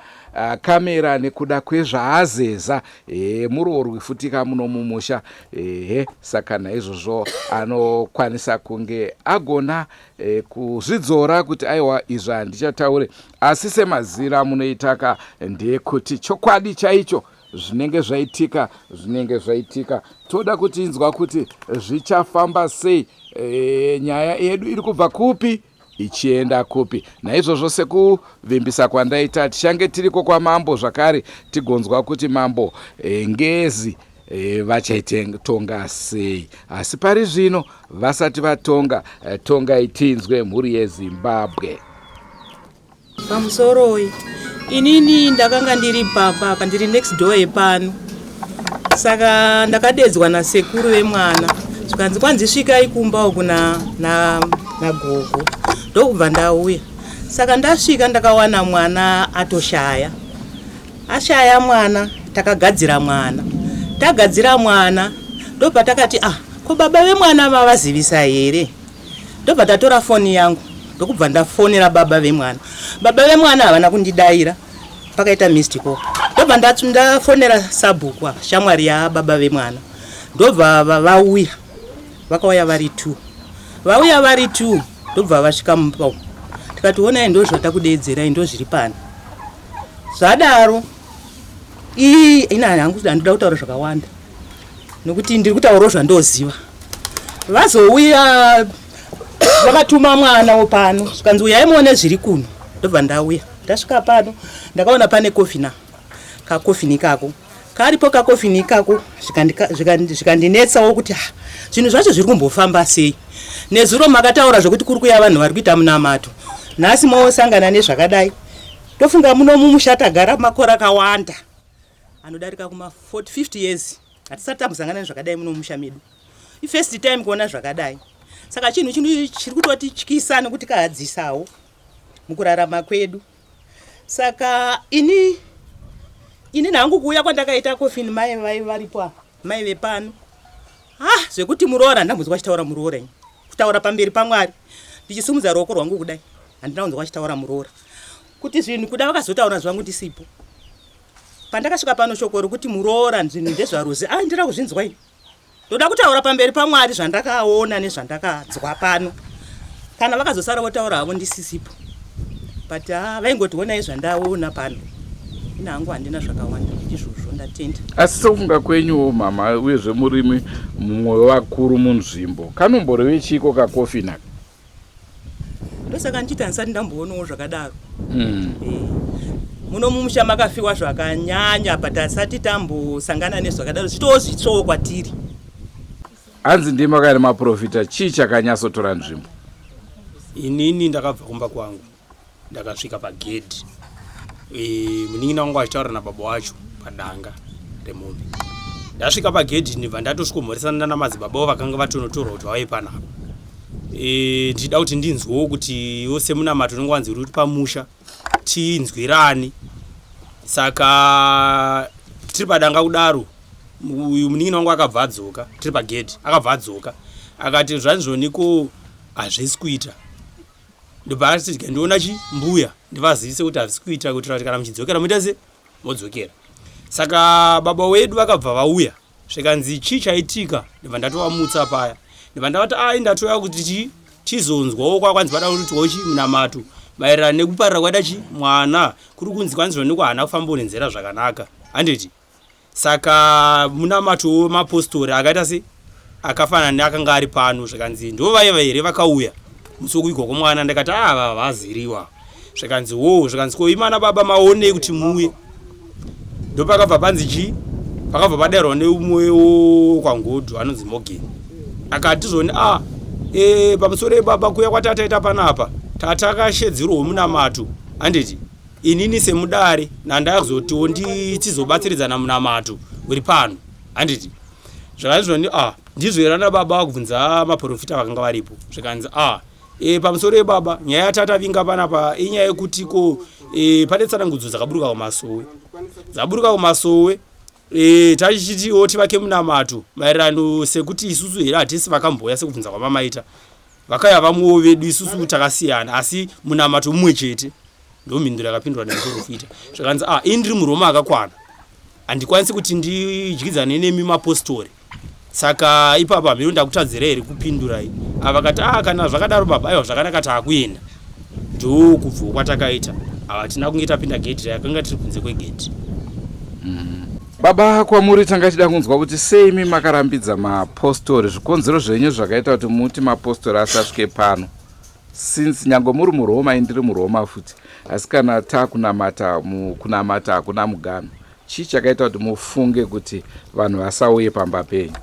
[SPEAKER 2] kamera nekuda kwezvaazeza e, muroorwi futika muno mumusha ehe saka naizvozvo anokwanisa kunge agona e, kuzvidzora kuti aiwa izvi handichataure asi semazira munoitaka ndeyekuti chokwadi chaicho zvinenge zvaitika zvinenge zvaitika toda kutinzwa kuti zvichafamba sei e, nyaya yedu iri kubva kupi ichienda kupi naizvozvo sekuvimbisa kwandaita tichange tiriko kwamambo zvakare tigonzwa kuti mambo e, ngezi e, vachaitonga sei asi pari zvino vasati vatonga e, tongai tinzwe mhuri yezimbabwe
[SPEAKER 8] Pamusoroi, inini ndakanga ndiri pamba apa, ndiri next door yepano. Saka ndakadedzwa nasekuru vemwana zvikanzi kwanzi svikai kumba uku nagogo na, ndokubva ndauya. Saka ndasvika ndakawana mwana atoshaya. Ashaya mwana takagadzira mwana. Tagadzira mwana ndobva takati ah ko baba vemwana mavazivisa here? Ndobva tatora foni yangu ndokubva ndafonera baba vemwana. Baba vemwana havana kundidaira pakaita missed call. Ndobva ndafonera sabhuku apa shamwari yababa vemwana. Ndobva vauya. Vakauya vari two. Vauya vari two ndobva vasvika mumba umu. Tikati honai ndozvatakudeedzerai ndozviri pano. Zvadaro ii ini hangu handida kutaura zvakawanda nokuti ndiri kutaurawo zvandoziva. Vazouya vakatuma mwana wopano zvikanzi uyai muone zviri kuno ndobva ndauya. Ndasvika pano ndakaona pane kofina kakofini ikako karipo kakofini ikako zvikandinetsawo kuti ah, zvinhu zvacho zviri kumbofamba sei nezuro makataura zvekuti kuri kuya vanhu vari kuita munamato nhasi mosangana nezvakadai Tofunga muno mumusha tagara makore akawanda anodarika kuma 40 50 years hatisati tambosangana nezvakadai muno mumusha medu. Ifirst time kuona zvakadai. Saka chinhu chino chiri kutotityisa nekuti kahadzisawo mukurarama kwedu. Saka ini ini hangu kuuya kwandakaita coffin mai vai varipo apa mai vepano ah zvekuti muroora ndambonzwa vachitaura muroora ini kutaura pamberi pamwari ndichisumudza ruoko rwangu kudai handina kunzwa vachitaura muroora kuti zvinhu kuda vakazotaura zvangu ndisipo pandakasvika pano shoko rokuti muroora zvinhu ndezvaruzi ah ndira kuzvinzwa ini ndoda kutaura pamberi pamwari zvandakaona nezvandakanzwa pano kana vakazosara votaura havo ndisisipo but ah, vaingoti honai zvandaona pano ini hangu handina zvakawanda izvozvo ndatenda
[SPEAKER 2] asi sekufunga kwenyuwo mama uyezve murimi mumwe wevakuru munzvimbo kanomboreve chiiko kakofina
[SPEAKER 8] ndosaka ndichiti handisati ndamboonawo zvakadaro mm. e, muno mumusha makafiwa zvakanyanya but asati tambosangana nezvakadaro zvitowo zvitsvowo kwatiri
[SPEAKER 2] hanzi ndimi makaenda maprofita chii chakanyatsotora nzvimbo
[SPEAKER 9] inini ndakabva kumba kwangu ndakasvika pagedhi e, munin'ina wangu achitaura nababa wacho padanga remombe ndasvika pagedhi ndibva ndatosvikomhoresana nana madzibaba vo vakanga vatonotorwa kuti vauye panapa e, ndichida kuti ndinzwewo kuti iwo semunamato unenge wanzi uri pamusha tinzwirani saka tiri padanga kudaro uyu munin'ina wangu akabva adzoka tiri pagedhi akabva adzoka akati zvanzvoniko hazvisi kuita ndobva ati ndiona chi mbuya ndivazivise kuti hazvisi kuita kuitira kuti kana muchidzokera muita se modzokera saka baba wedu vakabva vauya zvikanzi chii chaitika ndobva ndatovamutsa paya ndobva ndavati ai ndatouya kuti chii tizonzwawo kwakwanzi vada kuti chi munamato maererano nekuparira kwaita chi mwana kuri kunzi kwanzi zvonekwa haana kufamba nenzira zvakanaka handiti Saka munamato wemapostori akaita se akafanana neakanga ari pano zvikanzi ndovaiva here vakauya musi wekuigwa kwemwana ndikati ava ah, havaziriwa zvikanzi wo zvikanzi ko imana baba maonei kuti muuye ndopakabva panzi chii pakabva padairwa neumwe wokwangodhu anonzi morgan akati zvoni a ah, e, pamusoro ebaba kuya kwatataita panapa tatakashedzirwawo munamato handiti Inini semudare nandazotiwo ndichizobatsiridzana munamato uri pano handiti zvakanzi zvoni ah ndizvo here ana baba vakubvunza maprofita vakanga varipo zvikanzi ah E, pamusoro yebaba nyaya yatatavinga panapa inyaya yekuti ko e, pane tsanangudzo dzakaburuka kumasowe dzaburuka kumasowe e, tachichitiwo tivake munamato maererano sekuti isusu here hatisi vakamboya sekubvunza kwamamaita vakauya vamwewo vedu isusu takasiyana asi munamato mumwe chete ndomhinduro yakapindurwa nemuprofita zvakanzi ah ini ndiri muroma akakwana handikwanisi kuti ndidyidzane nemi mapostori saka ipapa hameno ndakutadzira here kupindurai ava vakati ah kana zvakadaro baba aiwa zvakanaka taakuenda ndokubvawo kwatakaita hatina kunge tapinda gedhi rakanga tiri kunze kwegedhi
[SPEAKER 2] Baba kwamuri tanga tida kunzwa kuti sei imi makarambidza mapostori zvikonzero zvenyu zvakaita kuti muti mapostori asasvike pano since nyange muri muroma indiri muroma futi asi kana takunamata kunamata hakuna muganhu chii chakaita kuti mufunge kuti vanhu vasauye pamba penyu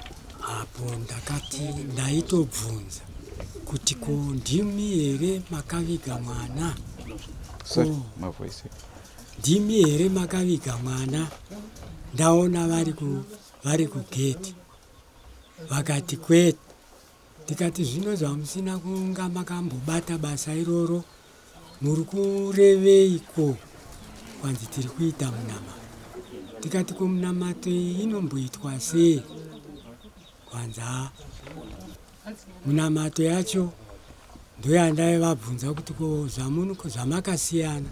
[SPEAKER 7] apo ndakati ndaitobvunza kuti ko ndimi here makaviga mwana
[SPEAKER 2] Sorry,
[SPEAKER 7] ko
[SPEAKER 2] mavoice.
[SPEAKER 7] ndimi here makaviga mwana ndaona vari ku vari kugeti vakati kwete ndikati zvino zvamusina kunga makambobata basa iroro muri kureveiko kwanzi tiri kuita munamato tikati ko munamato iyi inomboitwa sei kwanzi haa munamato yacho ndoyandaivabvunza kuti ko zvamuno zvamakasiyana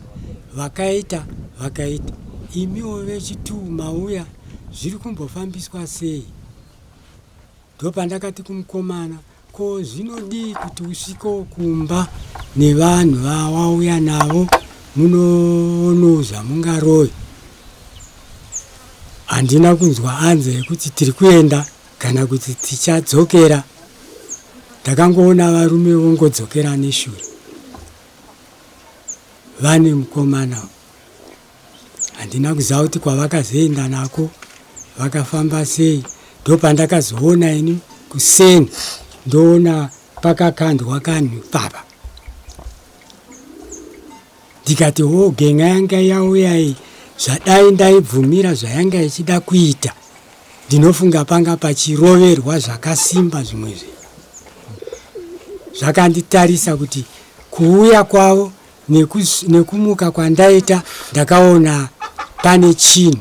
[SPEAKER 7] vakaita vakaita imiwo vechituu mauya zviri kumbofambiswa sei ndopandakati kumukomana ko zvinodii kuti usvikewo kumba nevanhu vawauya navo munoonawo zvamungaroyi handina kunzwa anze yekuti tiri kuenda kana kuti tichadzokera ndakangoona varume vongodzokera neshure vane mukomana handina kuziva kuti kwavakazoenda nako vakafamba sei ndopandakazoona ini kuseni ndoona pakakandwa kanhu papa ndikati ho genga yanga yauya iyi zvadai ndaibvumira zvayanga ichida kuita ndinofunga panga pachiroverwa zvakasimba zvimwe zvinhu zvakanditarisa kuti kuuya kwavo nekumuka kwandaita ndakaona pane chinhu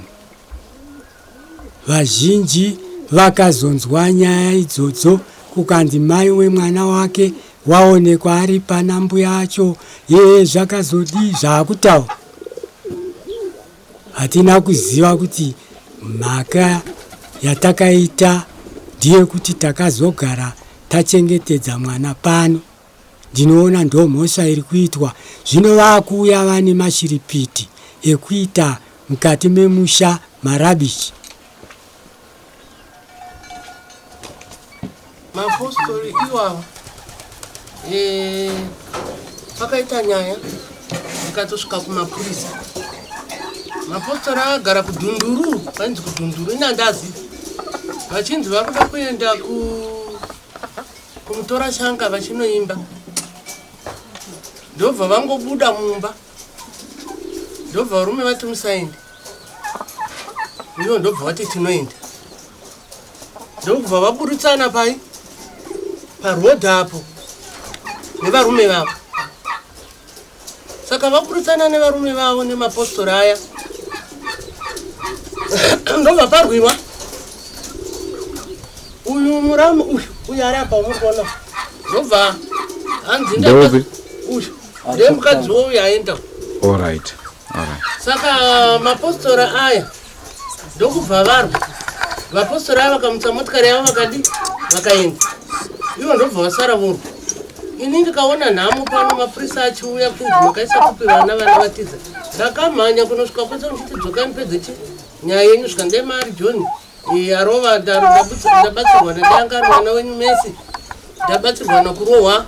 [SPEAKER 7] vazhinji vakazonzwa nyaya idzodzo kukanzi mai wemwana wake waonekwa ari pana mbuya acho yee zvakazodii zvaakutaura hatina kuziva kuti mhaka yatakaita ndeyekuti takazogara tachengetedza mwana pano ndinoona ndomhosva iri kuitwa zvino vakuuya vane mashiripiti ekuita mukati memusha marabishi
[SPEAKER 10] mapostori iwawa eh, pakaita nyaya ikatosvika kumapurisa mapostori akagara kudhunduru vainzi kudhunduru ini handazivi vachinzi vari kuda kuenda ku kumutora shanga vachinoimba ndobva vangobuda mumba ndobva varume vati musaende ivo ndobva vati tinoenda ndokubva vaburitsana pai paroad apo nevarume vavo saka vaburitsana nevarume vavo nemapostori aya ndobva parwiwa uyu muramu uyu uyu ari apa umuri kuona ndobva hanzi
[SPEAKER 2] Ndeupi?
[SPEAKER 10] uyu ndiye mukadzi wouyu aenda
[SPEAKER 2] Alright. Alright.
[SPEAKER 10] saka mapostori aya ndokubva varwa vapostori aya vakamutsa motikari yavo vakadi vakaenda ivo ndobva vasara vorwa ini ndikaona nhamo pano mapurisa achiuya kunzi makaisa kupi vana vana vatiza ndakamhanya kunosvika kwese ndichiti dzokai mupedze chi nyaya yenyu svika ndemari john arova ndabatsirwa nadanga ari mwana wenyu mesi ndabatsirwa nakurohwa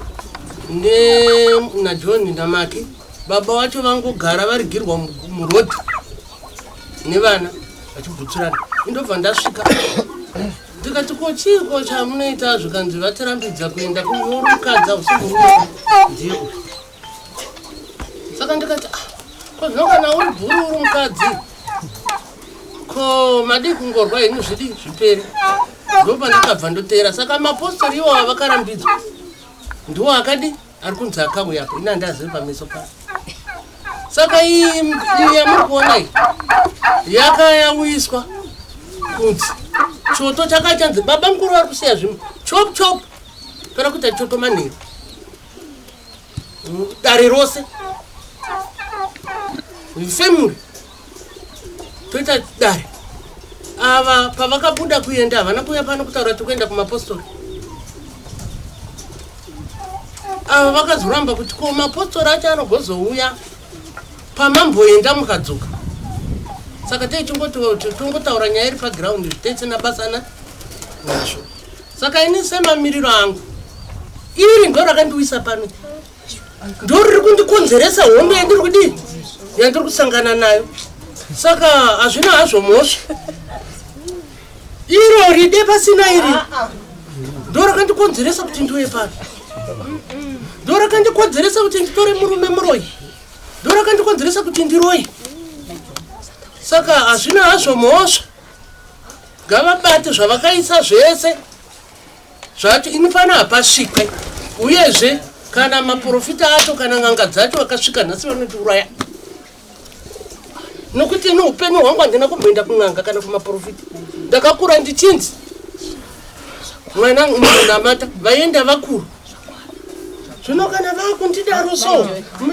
[SPEAKER 10] najohn namaki baba wacho vangogara varigirwa murodhi nevana vachibvutsurana indobva ndasvika ndikati ko chiiko chamunoita zvikanzi vatirambidza kuenda kuyorukadza usi murume ndiye uyu saka ndikati ah, ko zvino kana uri bhuru uri mukadzi ko madii kungorwa henyu zvidi zvipere ndopandakabva ndoteera saka mapostori iwawa vakarambidzwa ndiwo akadi Ari kunzi akauya apo, ini handazivi pameso pake. Saka iyi yamuri kuona iyi yakayauyiswa kunzi choto chakachanzi baba mukuru vari kusiya zvimwe chop chop kana kuita choto manheru dare rose family toita dare ava pavakabuda kuenda havana kuuya pano kutaura tikuenda kumapostori ava vakazoramba kuti ko mapostori acho anogozouya pamamboenda mukadzoka saka teitingotaura nyaya iri pagiraundi zvitisina basa na nazvo saka ini semamiriro angu iri ndo rakandiwisa pano ndoriri kundikonzeresa hondo yandiri kudii yandiri kusangana nayo saka hazvina hazvo mhosva iro ride pasina iri ndo rakandikonzeresa kuti ndiuye pano ndo rakandikonzeresa kuti nditore murume muroyi ndo rakandikonzeresa kuti ndiroyi saka hazvina hazvo mhosva ngavabate zvavakaisa zvese zvacho ini pano hapasvikwe uyezve kana maprofita acho kana n'anga dzacho vakasvika nhasi vanotiuraya nokuti ini upenyu hwangu handina kumboenda kun'anga kana kumaprofita ndakakura ndichinzi mwana munamata vaenda vakuru zvino kana vakundidaro so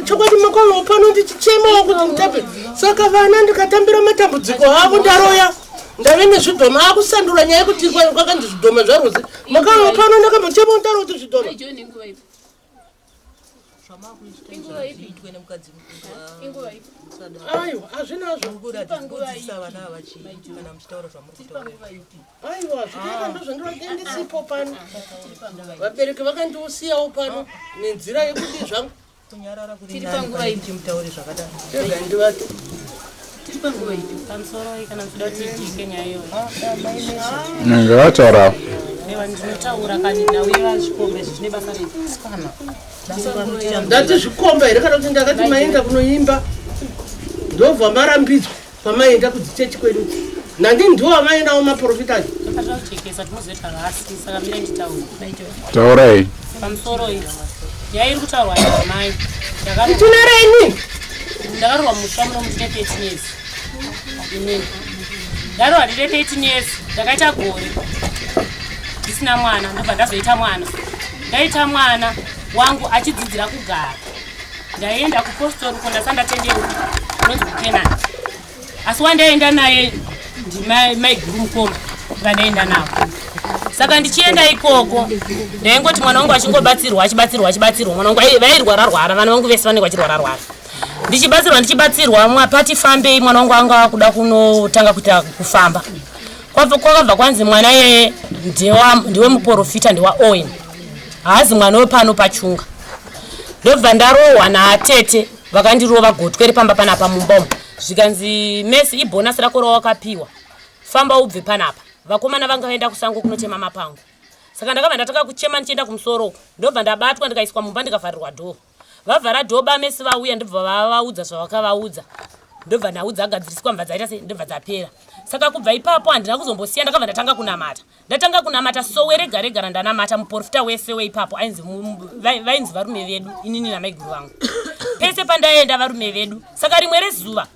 [SPEAKER 10] chokwadi makauyawo pano ndichichemawo kuti nditambe saka vana ndikatambira matambudziko avo ndaroya ndave nezvidhoma akusandura nyaya yekuti kwakanzi zvidhoma zvarozi makauyawo pano ndakambochema ndaro kuti zvidhoma aiwa hazvinazvo aiwa zvinoita ndozvandinoda ndisipo pano vabereki vakandiusiyawo pano nenzira yekudii zvangu
[SPEAKER 8] kunyarara kuri nani pane kuti mutaure zvakadaro
[SPEAKER 10] rega ndivate
[SPEAKER 1] tiri panguva ipi pamusoro kana muchida kuti tiike nyaya iyoyo
[SPEAKER 5] ngavataurawo
[SPEAKER 1] ewa ndinotaura kani nhau yevazvikomba izvi zvine basa rei
[SPEAKER 10] ndati zvikomba here kana kuti ndakati maenda kunoimba ndobva marambidzwa kwamaenda kudzichechi kwedu nandi ndiwo amaendawo maprofita acho
[SPEAKER 1] tinofanira tinozoita rasi saka mira nditaure
[SPEAKER 5] taurai
[SPEAKER 1] pamusoro iyi nyaya iri kutaurwa namai
[SPEAKER 10] nditinarei
[SPEAKER 1] ndakarohwa musha muno mutine 13 years inini ndarohwa ndine 13 years ndakaita gore ndisina mwana ndobva ndazoita mwana ndaita mwana wangu achidzidzira kugara ndaienda kupostori uko ndasandatendeuka kunonzi kukenani asi wandaienda naye ndimaiguru mukoma vandaenda navo saka ndichienda ikoko ndaingoti mwana wangu achingobatsirwa achibatsirwa achibatsirwa mwana wangu vairwara rwara vana vangu vese vanenge vachirwara rwara ndichibatsirwa ndichibatsirwa mwapati fambei mwana wangu anga akuda kunotanga kuita kufamba kwakabva kwanzi mwana iyeye ndiwe muprofita ndewa owen haazi mwana wepano pachunga ndobva ndarohwa naatete vakandirova gotwe repamba panapa mumba umu zvikanzi mesi ibhonasi rako rawakapiwa famba ubve panapa vakomana vanga vaenda kusango kunotema mapango saka ndakabva ndatanga kuchema ndichienda kumusoro uko ndobva ndabatwa ndikaiswa mumba ndikavharirwa dhoo vavhara dhoo bamesi vauya ndobva vavaudza zvavakavaudza ndobva nhau dzagadziriswa mbva dzaita sei ndobva dzapera saka kubva ipapo handina kuzombosiya ndakabva ndatanga kunamata ndatanga kunamata sowe rega rega randanamata muprofita wese weipapo ainzi vainzi varume vedu inini namaiguru vangu pese pandaenda varume vedu saka rimwe rezuva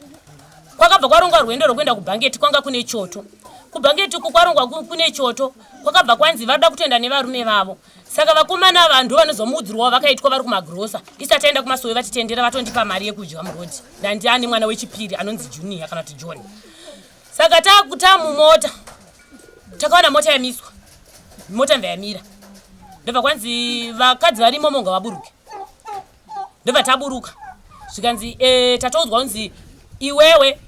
[SPEAKER 1] kwakabva kwarongwa rwendo rwekuenda kubhangeti kwanga kune choto kubhangeti uku kwarongwa kune choto kwakabva kwanzi varoda kutoenda nevarume vavo saka vakomana ava ndo vanozomuudzirwawo vakaitwa vari kumagrosa isati aenda kumasowe vatitendera vatondipa mari yekudya murodi ndandi ane mwana wechipiri anonzi junior kana kuti john saka tamumota takaona mota yamiswa mota ndva yamira ndobva kwanzi vakadzi varimo monga vaburuke ndobva taburuka zvikanzi e, tatoudzwa kunzi iwewe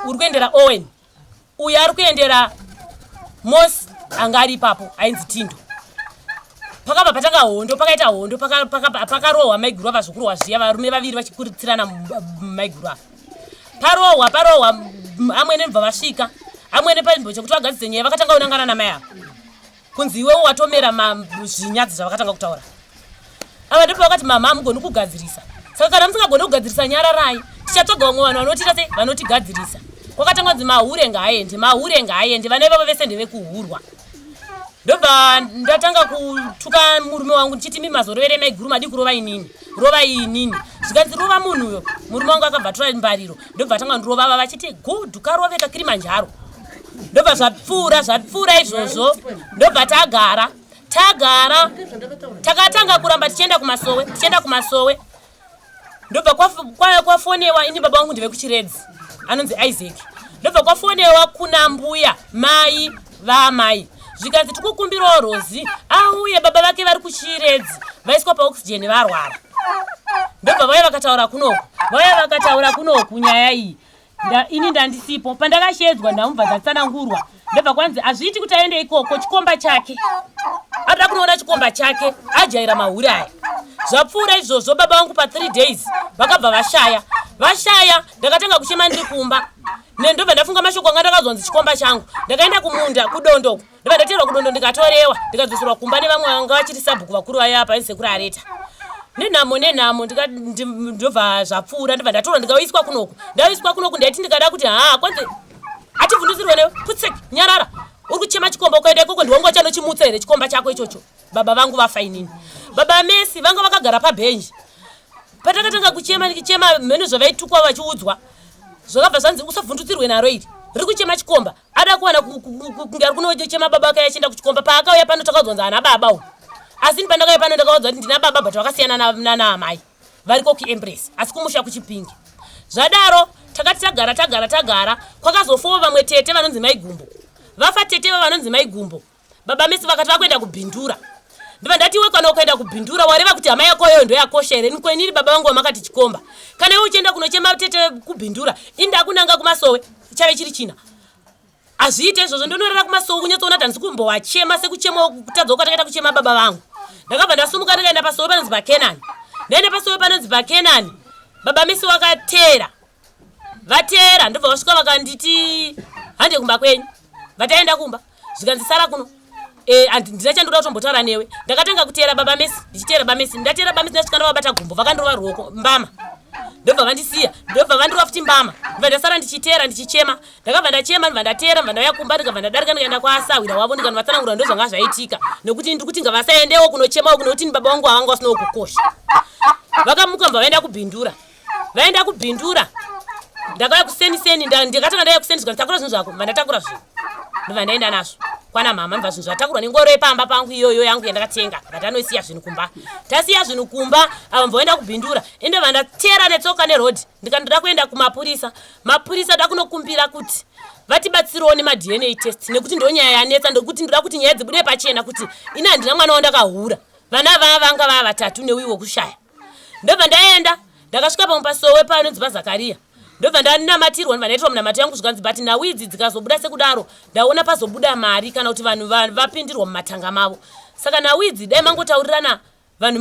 [SPEAKER 1] uri kuendera owen uyo ari kuendera mos anga ari ipapo ainzi tindo pakabva patanga hondo pakaita hondo pakarohwa maiguru ava zvokurohwa zviya varume vaviri vachikurutsirana maiguru ava parohwa parohwa amwene bva vasvika amwene panzvimbo chekuti vagadzise nyaya vakatanga kunangana namai ava kunzi iwewo watomera zvinyadzi zvavakatanga kutaura ava ndipo vakati mama hamugoni kugadzirisa saka kana musingagoni kugadzirisa nyararai tichatsvaga vamwe vanhu vanotiita sei vanotigadzirisa kwakatanga kunzi mahure ngaaende mahure ngaaende vana ivavo vese ndevekuhurwa Ndobva ndatanga kutuka murume wangu ndichiti mi mazorovere maiguru madi kurova inini, rova inini. Zvikanzi rova munhu uyo. Murume wangu akabva atora mbariro ndobva atanga ndirova vava vachiti good karove kakirimanjaro. Ndobva zvapfuura zvapfuura izvozvo ndobva tagara tagara takatanga kuramba tichienda kumasowe tichienda kumasowe ndobva kwafonewa ini baba vangu ndevekuchiredzi anonzi Isaac ndobva kwafonewa kuna mbuya mai vaamai zvikanzi tikukumbirawo Rozi auye baba vake vari kuchiredzi vaiswa paoxygen varwara ndobva vauya vakataura kunoku vauya vakataura kunoku nyaya iyi ini ndandisipo pandakashedzwa ndamubva dzatsanangurwa ndobva kwanzi hazviiti kuti aende ikoko chikomba chake anoda kunoona chikomba chake ajaira mahure aya zvapfuura izvozvo baba vangu pa3 days vakabva vashaya vashaya ndakatanga kuchema ndiri kumba nendobva ndafunga mashoko anga ndakazonzi chikomba changu ndakaenda kumunda kudondoko ndobva ndateerwa kudondo ndikatorewa ndikadzoserwa kumba nevamwe vanga vachiri sabhuku vakuru vaya apa sekuru areta nenhamo nenhamo ndobva zvapfuura ndobva ndatorwa ndikauyiswa kunoku ndauyiswa kunoku ndaiti ndikada kuti haa kwanzi ativhundusirwe newe putsek nyarara uri kuchema chikomba ukaenda ikoko ndiwanga uchanochimutsa here chikomba chako ichocho baba vangu vafa inini baba mesi vanga vakagara pabhenji patakatanga kuchema ndikichema mheno zvavaitukwa vachiudzwa zvakabva zvanzi usavhundutsirwe naro iri riri kuchema chikomba ada kuwana kunge ari kunochema baba vake achienda kuchikomba paakauya pano takaudzwa nzi haana baba uyu asi ini pandakauya pano ndakaudzwa kuti ndina baba but vakasiyana nanaamai variko kuempress asi kumusha kuchipingi zvadaro takati tagara tagara tagara kwakazofowo vamwe tete vanonzi maigumbo vafa tete va vanonzi maigumbo baba mesi vakati vakuenda kubhindura ndibva ndati iwe kana ukaenda kubhindura wareva kuti hama yako iyoyo ndoyakosha here niko inini baba vangu vamakati chikomba kana iwe uchienda kunochema tete kubhindura ini ndakunanga kumasowe chave chiri china hazviite izvozvo ndonorara kumasowe kunyatsoona kuti handisi kumbowachema sekuchema kutadza kwatakaita kuchema baba vangu ndakabva ndasumuka ndikaenda pasowe panonzi pakenani ndaenda pasowe panonzi pakenani baba mesi wakateera vateera ndobva vasvika vakanditi hande kumba kwenyu vataenda kumba zvikanzi sara kuno eh, handina chandoda kutombotaura newe ndakatanga kuteera baba mesi ndichiteera baba mesi ndateera baba mesi ndasvika ndavabata gumbo vakandorova ruoko mbama ndobva vandisiya ndobva vandirova futi mbama ndobva ndasara ndichiteera ndichichema ndakabva ndachema ndobva ndateera ndobva ndauya kumba ndikabva ndadarika ndikaenda kwaasahwira wavo ndikanovatsanangura ndozvanga zvaitika nekuti ndiri kuti ngavasaendewo kunochemawo kunekuti ni baba vangu havanga vasinawo kukosha vakamuka mbva vaenda kubhindura vaenda kubhindura ndakauya kuseni seni ndikatanga ndauya kuseni zvikanzi takura zvinhu zvako vandatakura zvinhu ndobva ndaenda nazvo kwana mhama ndobva zvinhu zvatakurwa nengoro yepamba pangu iyoyo yangu yandakatenga vatanoisiya zvinhu kumba tasiya zvinhu kumba ava mboenda kubhindura ende vandatera netsoka neroad ndikandoda kuenda kumapurisa mapurisa da kunokumbira kuti vatibatsirewo nemadna test nekuti ndonyaya yanetsa ndokuti ndoda kuti nyaya dzibude pachena kuti ini handina mwana wandakahura vana vava vanga vava vatatu neuyu wekushaya ndobva ndaenda ndakasvika pamwe pasowe panonzi pazakariya ndobva ndanamatirwa ndobva ndaitirwa munamato yangu zvikanzi but nhau idzi dzikazobuda sekudaro ndaona pazobuda mari kana kuti vanhu vapindirwa mumatanga mavo saka nhau idzi dai mangotaurirana vanhu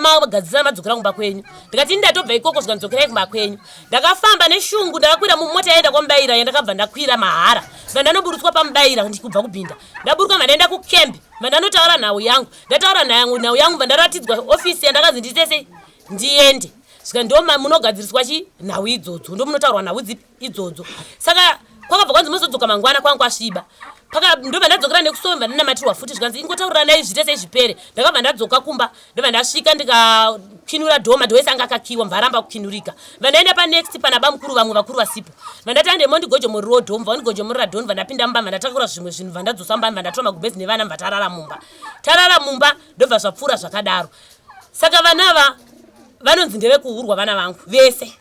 [SPEAKER 1] magadzisana madzokera kumba kwenyu ndikati ini ndatobva ikoko zvikanzi kumba kwenyu ndakafamba neshungu ndakakwira mumota yaenda kwamubaira yandakabva ndakwira mahara bva ndanoburutswa pamubaira ndikubva kubhinda ndaburuka bva ndaenda kukembi bva ndanotaura nhau yangu ndataura nhau yangu bva ndaratidzwa ofisi yandakanzi ndiite sei ndiende svika ndo munogadziriswa chi nhau idzodzo ndo munotaurwa nhau dzipi idzodzo saka kwakabva kwanzi mozodzoka mangwana kwangu kwasviba paka ndobva ndadzokera nekusova ndinamatirwa futi zvikanzi ingotaurirana izvi tese zvipere ndakabva ndadzoka kumba ndobva ndasvika ndikakinura dhoo madhoo ese anga akakiwa mvaramba kukinurika vandaenda panext pana bamukuru vamwe vakuru vasipo vandati ande mondigojomorerawo dhoo mva wandigojomorera dhoo ndobva ndapinda mumba mvandatakura zvimwe zvinhu bva ndadzosa mumba mva ndatora magumbezi nevana mva tarara mumba tarara mumba ndobva zvapfuura zvakadaro saka vana ava vanonzi ndevekuhurwa vana vangu vese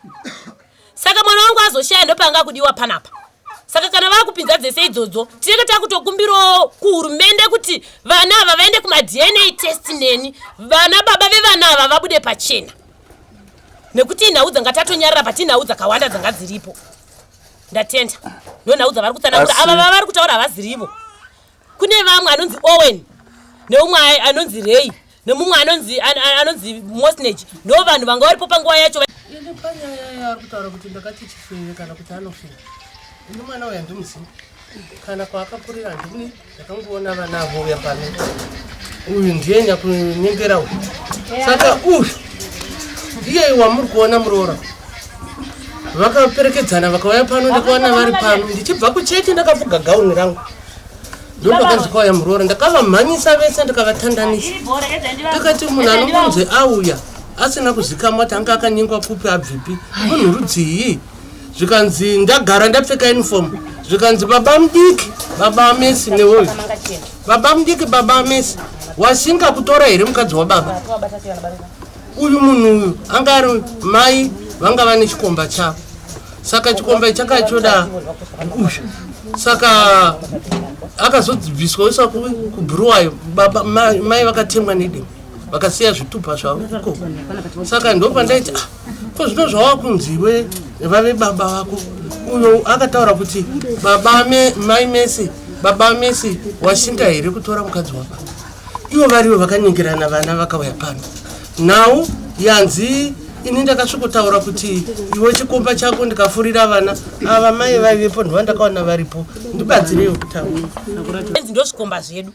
[SPEAKER 1] saka mwana wangu azoshaya ndopanga kudiwa panapa saka kana vakupinza dzese idzodzo tinenge takutokumbirawo kuhurumende kuti vana ava vaende kumadna test neni vana baba vevana ava vabude pachena nekuti inhau dzanga tatonyarara pati inhau dzakawanda dzanga dziripo ndatenda ndo nhau dzavari kutsanangura ava vavari kutaura havazirivo kune vamwe anonzi owen neumwe anonzi rey nemumwe anonzi anonzi mosnage ndo vanhu vanga varipo panguva yacho
[SPEAKER 10] ini panyaya yaari kutaura kuti ndakati chifeve kana kuti anofeva ini mwana uyu handimuzivi kana kwaakakurira handimuni ndakangoona vana vouya pano uyu ndiye nyakunyengera uyu saka uyu ndiye wamuri kuona muroora vakaperekedzana vakauya pano ndakaona vari pano ndichibva kuchechi ndakafuga gauni rangu. Ndopakanzi kwauya muroora, ndakavamhanyisa vese ndikavatandanisa. Ndakati munhu anongonzi auya asina kuzikamwa kuti anga akanyengwa kupi abvipi, munhu rudzii? Zvikanzi ndagara ndapfeka uniform. Zvikanzi baba mudiki, baba amesi newoyo. Baba mudiki, baba amesi, wasinga kutora here mukadzi wababa? Uyu munhu uyu anga ari mai vanga vane chikomba chavo. Saka chikomba chakachoda uyu. Saka akazobviswa oiswa kubhuruwayo, baba mai vakatemwa nedemo vakasiya zvitupa zvavo ikoko. Saka ndopandaiti ah, ko zvino zvawava kunziwe vave baba vako. Uyo akataura kuti baba mai Mesi, baba Mesi, washinga here kutora mukadzi wababa? Ivo varivo vakanyengerana vana vakauya pano. Nhau yanzi ini ndakasvikotaura kuti iwe chikomba chako ndikafurira vana ava, mai vaivepo ndova ndakaona varipo, ndibatsireiwo kutaura.
[SPEAKER 1] Enzi ndo zvikomba zvedu.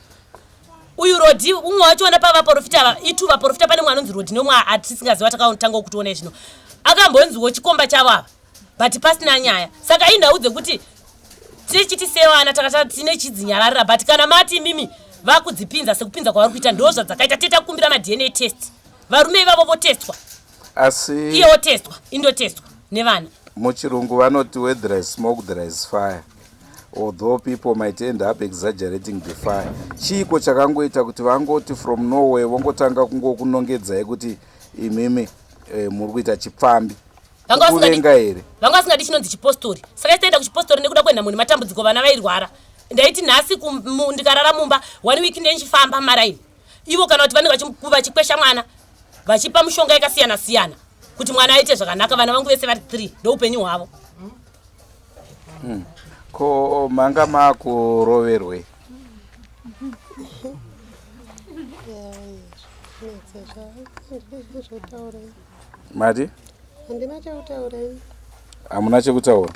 [SPEAKER 1] Uyu Rodhi, umwe wachona pavaprofita ava, itu vaprofita, pane mwe anonzi Rodhi nemwe atisingaziva takatanga kutoona zvino. Akambonziwo chikomba chavo ava, but pasina nyaya. Saka inhau dzekuti tichiti sevana takata tine chidzinyararira, but kana mati imimi vakudzipinza sekupinza kwavari kuita, ndo zvadzakaita. Teta kukumbira maDNA test, varume ivavo votestwa.
[SPEAKER 5] Asi
[SPEAKER 1] iye wotestwa, indotestwa nevana.
[SPEAKER 5] Muchirungu vanoti where there is smoke there is fire, although people might end up exaggerating the fire. Chiiko chakangoita kuti vangoti from nowhere vongotanga kungokunongedzai kuti imimi muri kuita chipfambi?
[SPEAKER 1] Vanga
[SPEAKER 5] Kuvenga here?
[SPEAKER 1] Vanga vasingadi chinonzi chipostori. Saka isitaenda kuchipostori nekuda kwenhamo nematambudziko, vana vairwara. Ndaiti nhasi ndikarara mumba one week, ndichifamba maraini ivo, kana kuti vanenge vachikwesha mwana, vachipa mushonga yakasiyana siyana kuti mwana aite zvakanaka. Vana vangu vese vari 3, ndoupenyu hwavo.
[SPEAKER 5] Ko manga makuroverwei? Mati?
[SPEAKER 11] Handina chekutaura ini.
[SPEAKER 5] Hamuna chekutaura,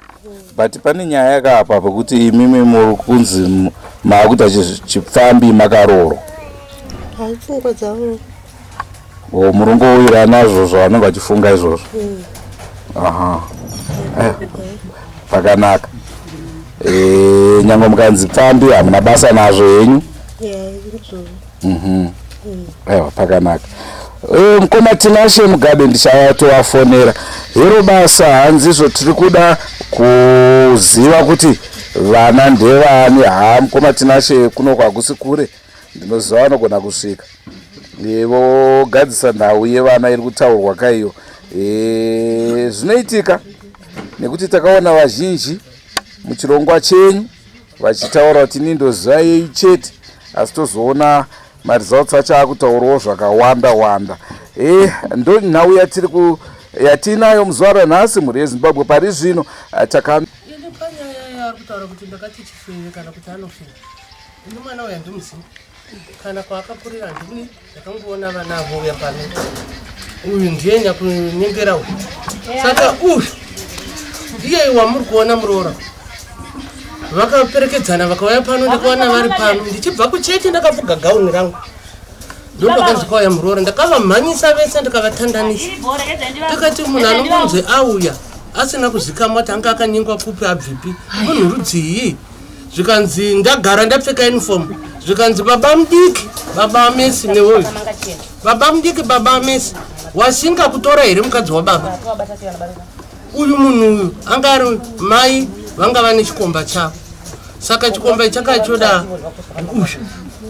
[SPEAKER 5] but pane nyaya yakapa pekuti imimi muri kunzi maakuita chipfambi makaroorwa.
[SPEAKER 11] Hai, pfungwa dzavo.
[SPEAKER 5] O, muri ngowira nazvo zvavanenge vachifunga izvozvo? Aha. Pakanaka. Nyangwe mukanzi pfambi, hamuna basa nazvo henyu?
[SPEAKER 11] Ya, ndizvozvo.
[SPEAKER 5] Aiwa, pakanaka. Mukoma Tinashe Mugabe, ndichatovafonera hero basa. Hanzizvo tiri kuda kuziva kuti vana ndevani. Ha, mukoma Tinashe, kuno kwakusi kure, ndinoziva vanogona kusvika. Vogadzisa nhau yevana iri kutaurwa kaiyo. Zvinoitika nekuti takaona vazhinji muchirongwa chenyu vachitaura kuti ini ndoziva yei chete, asi tozoona maresults acho akutaurawo zvakawanda wanda. Ndo nhau yatiri ku yatinayo muzuva ranhasi, mhuri yeZimbabwe. Pari zvino taka
[SPEAKER 10] Ini panyaya yaari kutaura kuti ndakati chifeve kana kuti anofeva, ini mwana uyu handimuzivi, kana kwaakakurira handimuni. Ndakangoona vana vouya pano, uyu ndiye nyakunyengera uyu. Saka uyu ndiye wamuri kuona muroora. Vakaperekedzana vakauya pano, ndakaona vari pano ndichibva kuchechi ndakapfuga gauni rangu. Ndopakanzi kwauya muroora, ndakavamhanyisa vese ndikavatandanisa. Ndakati munhu anongonzi auya asina kuzikamwa kuti anga akanyengwa kupi abvipi, munhu rudzii? Zvikanzi ndagara ndapfeka uniform. Zvikanzi baba mudiki, baba Messi newoyo. Baba mudiki, baba Messi, wasinga kutora here mukadzi wababa? Uyu munhu uyu anga ari mai vanga vane chikomba chavo. Saka chikomba chakachoda uyu.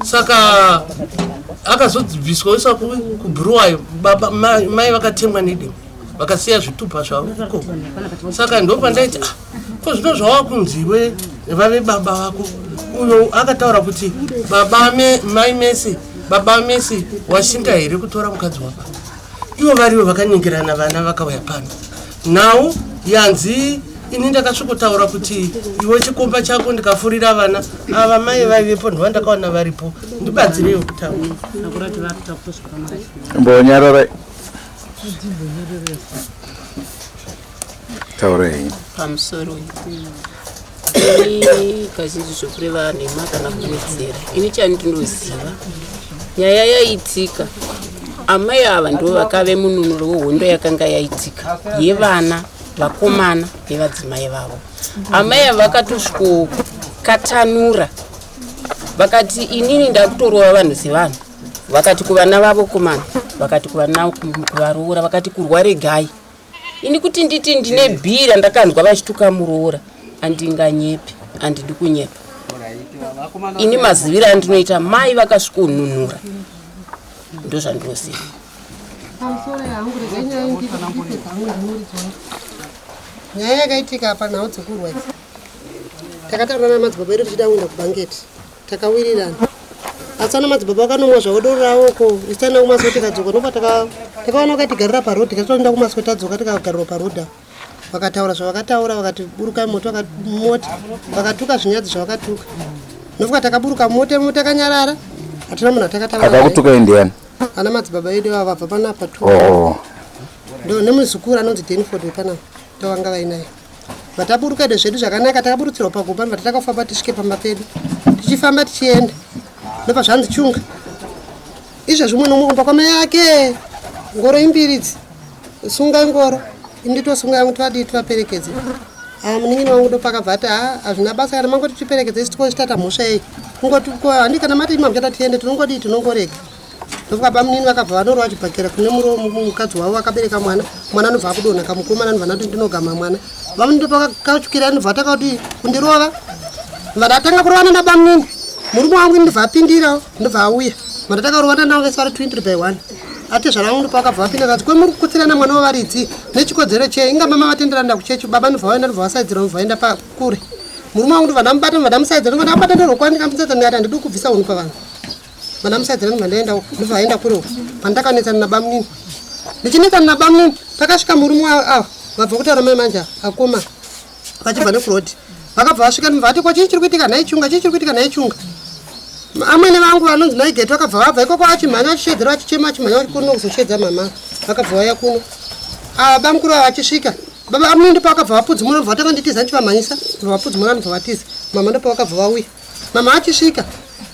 [SPEAKER 10] Saka akazobviswa oiswa kubhuruwayo, baba mai vakatemwa nedemo vakasiya zvitupa zvavo ikoko. Saka ndopandaiti ah, ko zvino zvawava kunziwe vave baba vako. Uyo akataura kuti baba mai Mesi, baba Mesi, washinga here kutora mukadzi wababa? Ivo varivo vakanyengerana vana vakauya pano. Nhau yanzi ini ndakasvikotaura kuti iwe chikomba chako ndikafurira vana ava, mai vaivepo ndova ndakaona varipo, ndibatsireiwo kutaura.
[SPEAKER 5] Mbonyararai, taurai.
[SPEAKER 12] Pamusoro, ini kazhinji zvokureva nhema kana kuwedzera, ini chandinoziva, nyaya yaitika, amai ava ndo vakave mununuro wehondo yakanga yaitika yevana vakomana nevadzimai vavo. Amai ava vakatosvikokatanura. Vakati inini ndakutorova vanhu sevanhu. Vakati kuvana vavo komana, vakati kuvana kuvaroora, vakati kurwa regai. Ini kuti nditi ndine bhii randakanzwa vachituka muroora, andinganyepi, andidi kunyepa. Ini maziviro andinoita mai vakasvikonunura, ndozvandinoziva.
[SPEAKER 11] Pamusoro yangu regai nyaya ndipedza hangu ndimuridzi wangu. Nyaya yakaitika apa nhau dzekurwa idzi. Takataura namadzibaba edu tichida kuenda kubhangeti. Takawirirana. Asi ana madzibaba vakanomwa zvavo doro ravo ko isu taenda kumaswe tikadzoka ndopa takaona vakatigarira paroad tikatoenda kumaswe tadzoka tikagarirwa paroad apa. Vakataura zvavakataura vakati burukai moto mota vakatuka zvinyadzi zvavakatuka. Ndofuka takaburuka mota mota takanyarara hatina munhu atakataura.
[SPEAKER 5] Akakutukai ndiani?
[SPEAKER 11] Ana madzibaba edu ava vabva panapa tu.
[SPEAKER 5] Oh.
[SPEAKER 11] Ndo nemuzukuru anonzi Denford wepanapa ndovanga vainaye. Vataburuka edu zvedu zvakanaka takaburutsirwa pagomba ndobva takafamba tisvike pamba pedu. Tichifamba tichienda ndobva zvanzi chunga. Izvezvi umwe nomumwe kumba kwamai ake ngoro imbiri idzi. Sungai ngoro ini nditosunga yangu tivadii tivaperekedze. Ah, munin'ina wangu ndopakabva ati ha hazvina basa kana mangoti tiperekedze isu tikochitata mhosva yei kungoti handi kana mati mamuchada tiende tinongodii tinongorega. Ndofunga bamunini vakabva vanorova chibhakera kune mukadzi wavo akabereka mwana mwana anobva akudonha kamukomana anobva ndati ndinogama mwana bamunini ndopakachukira anobva atanga kuti kundirova vandatanga kurovana nabamunini murume wangu ndobva apindirawo ndobva auya vandatanga kurovana navo vese vari 23 by 1 atezvara vangu ndopakabva vapinda kanzi kwemuri kukutsirana mwana wevaridzi nechikodzero chei inga mama vatenderana kuchechi baba ndobva vaenda ndobva vasaidzira ndobva vaenda pakure murume wangu ndobva ndamubata ndobva ndamusaidzira ndobva ndamubata ndorokwa ndikamusaidzira ndikati handidi kubvisa unhu pavanhu Vanamusaidzira ndobva ndaenda uko ndobva vaenda kure uko pandakanetsana nabamunini ndichinetsana nabamunini pakasvika murume ava vabva kutaura mai manje akoma vachibva nekurodhi vakabva vasvika ndobva vati ko chii chiri kuitika nhai chunga chii chiri kuitika nhai chunga amwene vangu vanonzi maigeti vakabva vabva ikoko vachimhanya vachishedzera vachichema vachimhanya kuno kuzoshedza mama vakabva vauya kuno ava bamukuru ava vachisvika baba amwene ndopavakabva vapudzimura ndobva vatanga nditiza ndichivamhanyisa ndobva vapudzimura ndobva vatiza mama ndopavakabva vauya Mama achisvika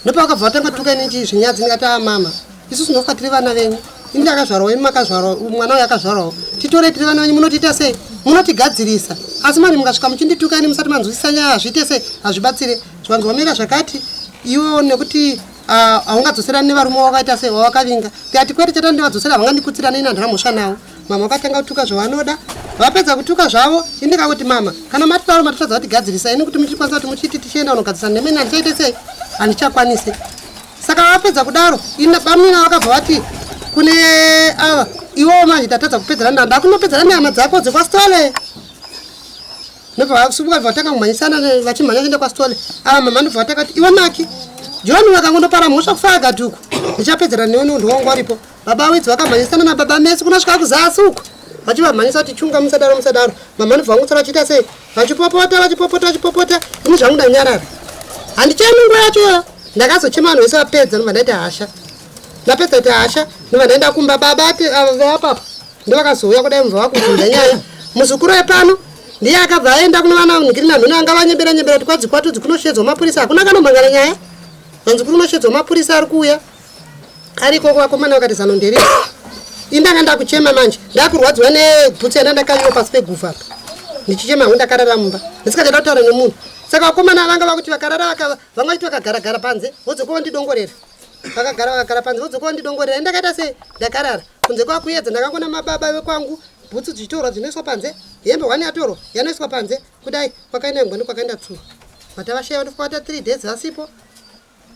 [SPEAKER 11] ndopavakabva vatanga tuka ini zvinyadzi ndikati a ah, mama isusu ndinofa tiri vana venyu ini ndakazvarwawo imi makazvarwa mwana uyu akazvarwawo titore tiri vana venyu munotiita sei munotigadzirisa asi manje mukasvika muchindituka ini musati manzwisisa nyaya hazviite sei hazvibatsire zvikanzi wamira zvakati iwo nekuti ah, haungadzoserani nevarume wakaita sei wawakavinga ndikati kwete chata ndivadzosera havangandikutsirani ini handina mhosva navo Mama vakatanga kutuka zvavanoda. Vapedza kutuka zvavo, ini ndikakuti mama, kana matidaro matotadza kutigadzirisa ini kuti muchikwanisa kuti muchiti tichienda kunogadzirisa nemene handichaite sei? Handichakwanise. Saka vapedza kudaro, ini bamnina vakabva vati kune ava iwowo manje tatadza kupedzerana ndakunopedzerana nehama dzako dzekwaSithole. Ndobva vasubuka vatanga kumhanyisana vachimhanya kuenda kwaSithole. Ava mama ndobva vatanga kuti iwe Maki, John vakangondopara mhosva kufa akati uku. Ndichapedzerana newe neunhu wangu waripo. Baba Widzi vakamhanyisana nababa Messi kunosvika kuzasi uko vachivamhanyisa kuti chunga musadaro musadaro. Mama ndobva vangosara vachiita sei vachipopota vachipopota vachipopota ini zvangu ndanyarara handichemi nguva yacho ndakazochema vanhu vese vapedza ndobva ndaita hasha ndapedza kuti hasha ndobva ndaenda kumba baba ati ava veapapa ndovakazouya kudai mubva vakubvunza nyaya muzukuru wepano ndiye akabva aenda kune vana nhikiri nanhuni vanga vanyembera nyembera kuti kwadzi kwatudzi kunoshedzwa mapurisa hakuna kanomhangana nyaya vanzi kuri kunoshedzwa mapurisa ari kuuya Ari ikoko vakomana vakati zano nderi. Ini ndanga ndakuchema manje. Ndakurwadziwa nebhutsu yanda ndakaiwa pasi peguva apa. Ndichichema hangu ndakarara mumba. Ndisingachada kutaura nemunhu. Saka vakomana vanga vakuti vakarara vaka vamwe vachiti vakagara gara panze vodzoka vondidongorera. Vakagara vakagara panze vodzoka vondidongorera. Ini ndakaita sei? Ndakarara. Kunze kwakuedza ndakangona mababa vekwangu bhutsu dzichitorwa dzinoiswa panze. Hembe hwani yatorwa yanoiswa panze. Kudai kwakaenda ngwani kwakaenda tsuro. Vatavashaya vanofamba 3 days vasipo.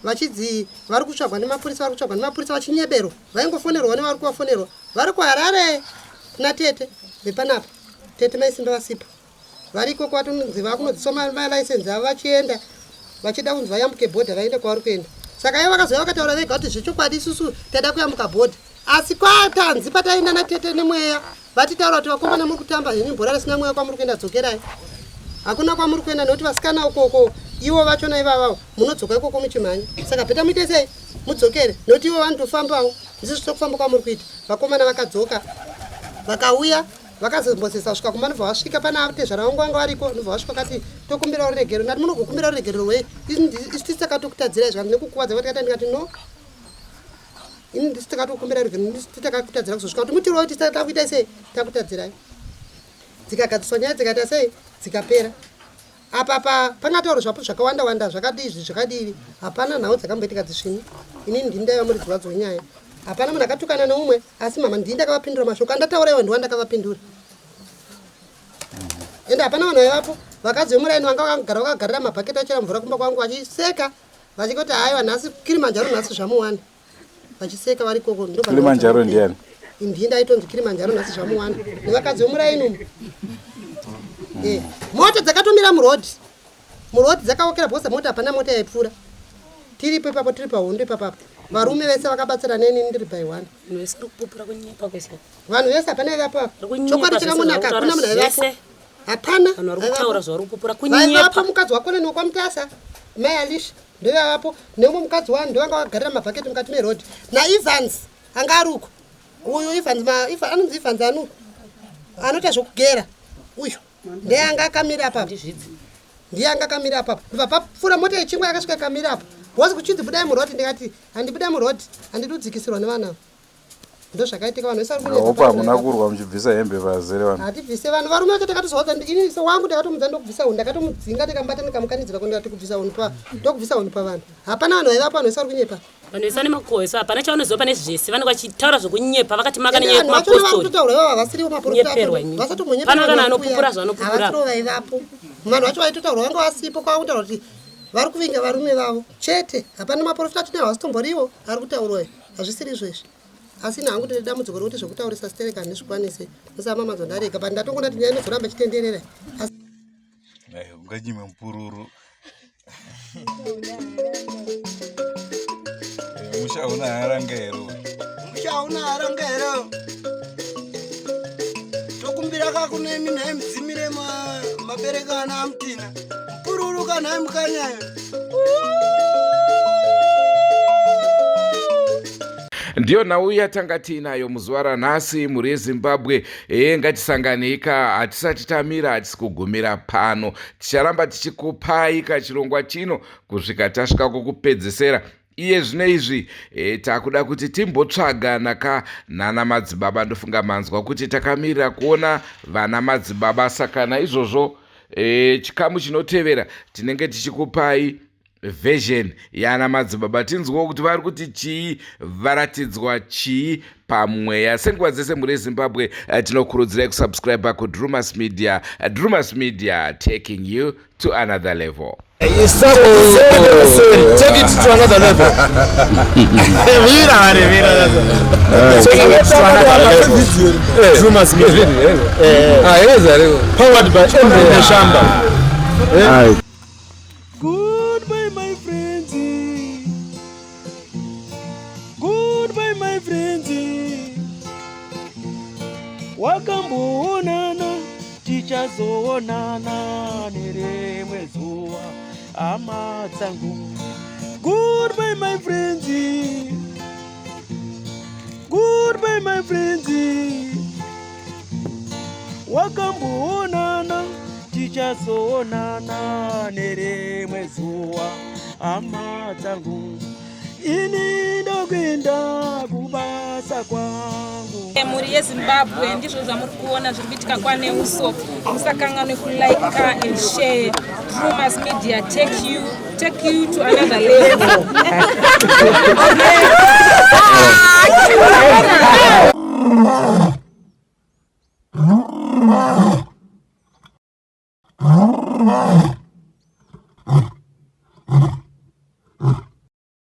[SPEAKER 11] vachidzi vari kutsvagwa nemapurisa vari kutsvagwa nemapurisa vachinyeberwa vaingofonerwa nevari kuvafonerwa vari kuharare kuna tete vepanapa tete maisimba vasipo vari ikoko vatonzi vakunodziswa malaisenzi avo vachienda vachida kunzi vayambuke bhodha vaende kwavari kuenda saka ivo vakazouya vakataura vega kuti zvechokwadi isusu taida kuyambuka bhodha asi kwatanzi pataenda natete nemweya Vatitaura kuti vakomana muri kutamba henyu bhora risina mweya kwamuri kuenda dzokerai. Hakuna kwamuri kuenda nekuti vasikana ukoko ivo vachona ivavavo munodzoka ikoko muchimhanya. Saka bheta muite sei? Mudzokere nekuti ivo vanotofambawo ndizvo zvitokufamba kwamuri kuita. Vakomana vakadzoka vakauya vakazombosesa kusvika kumba ndobva vasvika pana atezvara vangu vanga variko ndobva vasvika vakati tokumbira ruregerero ndati munogokumbira ruregerero rwei isu tisi takatokutadzirai zvikanzi nekukuvadza kwatakaita ndikati no ini ndisi takatokumbira ruregerero ndisi takakutadzira kuzosvika kuti mutirove kuti takuitai sei takutadzirai dzikagadziswa nyaya dzikaita sei dzikapera. Apa pa pangataurwa zvapo zvakawanda wanda zvakadii izvi zvakadii hapana nhau dzakamboitika dzisvini. Inini ndini ndaiva muridzi wadzo wenyaya. Hapana munhu akatukana neumwe asi mama ndini ndakavapindura mashoko andataura iwo ndiwo andakavapindura. Ende hapana vanhu vaivapo. Vakadzi vemuraini vanga vakagara vakagarira mabhaketi achera mvura kumba kwangu vachiseka vachingoti haiwa nhasi Kilimanjaro nhasi zvamuwana. Vachiseka vari ikoko ndobva
[SPEAKER 5] Kilimanjaro ndiyani?
[SPEAKER 11] Ndini ndaitonzi Kilimanjaro nhasi zvamuwana nevakadzi vemuraini umu. Eh, mota dzakatomira muroad. Muroad dzakawokera because mota hapana mota yaipfuura. Tiripo ipapo tiri pahondo ipapo. Varume vese vakabatsira neni ndiri by one.
[SPEAKER 1] Vanhu vese vari kupupura kunyepa kwese.
[SPEAKER 11] Vanhu vese hapana aivapo apa.
[SPEAKER 1] Vari
[SPEAKER 11] Chokwadi
[SPEAKER 1] kunyepa zvese
[SPEAKER 11] chakangonaka
[SPEAKER 1] zvavari
[SPEAKER 11] hakuna munhu
[SPEAKER 1] kutaura
[SPEAKER 11] aivapo.
[SPEAKER 1] zvese.
[SPEAKER 11] Hapana.
[SPEAKER 1] Vanhu vari
[SPEAKER 11] aivapo.
[SPEAKER 1] kutaura zvavari kupupura
[SPEAKER 11] Vaivapo
[SPEAKER 1] kunyepa.
[SPEAKER 11] mukadzi waKoleni wekwaMutasa, mai Alicia ndovaivapo neumwe mukadzi wani ndovanga vakagarira mabhaketi mukati meroad naEvans anga ari uko. Uyu Evans ma Eva anonzi Evans ani uyu? Anoita zvekugera uyu. Ndiye anga akamira apa. Ndiye anga akamira apa. Ndobva papfuura mota yechingwa yakasvika ikamira apa. Because kuchinzi budai muroad ndikati handibude muroad handidi kudzikisirwa nevana ava. Ndozvakaitika vanhu vese vari kunyepa
[SPEAKER 5] Hope
[SPEAKER 11] pano
[SPEAKER 5] hamuna
[SPEAKER 11] vaivapo.
[SPEAKER 5] kurwa muchibvisa hembe pazere vanhu.
[SPEAKER 11] Hatibvise vanhu varume vacho takatozowadza ini sewangu ndakatomudza ndokubvisa hunhu ndakatomudzinga ndikamubata ndikamukanidzira kundati kubvisa hunhu pa ndokubvisa hunhu pavanhu. Hapana vanhu vaivapo vanhu vese vari kunyepa.
[SPEAKER 1] Vanhu vese vane makuhwa ese hapana chavanoziva pane zvese vanenge vachitaura zvokunyepa vakati maka
[SPEAKER 11] Ende
[SPEAKER 1] nenyaya
[SPEAKER 11] vanhu vacho vari
[SPEAKER 1] yekumapostori.
[SPEAKER 11] kutotaura ivava havasirivo maporofita
[SPEAKER 1] Kunyeperwa
[SPEAKER 11] acho
[SPEAKER 1] imi.
[SPEAKER 11] vasatombonyepa
[SPEAKER 1] Pana
[SPEAKER 11] vanhu
[SPEAKER 1] kana
[SPEAKER 11] vari kuuya.
[SPEAKER 1] anopupura zvaanopupura.
[SPEAKER 11] Havasirivo vaivapo. Vanhu vacho vaitotaurwa vanga vasipo kwakutaura kuti vari kuvinga varume vavo chete. Hapana maporofita acho havasitomboriwo ari kutaurwa hazvisiri izvo izvi. Asi ini hangu ndine dambudziko rekuti zvekutaurisa stereka handizvikwanisi. Musamamadzo ndarega but ndatongoona kuti nyaya inozoramba ichitenderera. Asi
[SPEAKER 5] Unganyime mupururu. Musha una haranga here uyu?
[SPEAKER 3] Musha una haranga here? Tokumbira kakunemi nhai mudzimire mabereka ana amutina. Mupururu kanhai mukanyayo.
[SPEAKER 2] Ndiyo nhau yatanga tiinayo muzuva ranhasi mhuri yeZimbabwe. Ee ngatisanganei ka, hatisati tamira, hatisi kugumira pano. Ticharamba tichikupai kachirongwa chino kusvika tasvika kwokupedzesera. Iye zvino izvi e, takuda kuti timbotsvaga naka nana madzibaba. Ndofunga manzwa kuti takamirira kuona vana madzibaba, saka naizvozvo e, chikamu chinotevera tinenge tichikupai version yana madzibaba tinzwawo kuti vari kuti chii, varatidzwa chii pamweya. Senguva dzese mhuri yeZimbabwe, tinokurudzirai kusubscribe kuDrumas Media. Drumas Media, taking you to another level.
[SPEAKER 13] Take it to another level. Vira, vira. Take it to another level. Drumas Media. Powered by MV Shamba.
[SPEAKER 14] Goodbye, my friends. Goodbye, my friends. Wakamboonana, tichazoonana nerimwe zuva, hama dzangu. Goodbye, my friends. Goodbye, my friends. Wakamboonana, tichazoonana nerimwe zuva, hama dzangu. Ini ndokuenda kubasa kwangu.
[SPEAKER 15] Mhuri yeZimbabwe, ndizvo zvamuri kuona zviri kuitika kwaNeuso. Musakanganwe kulike and share. Drumas Media take you to another level. Okay.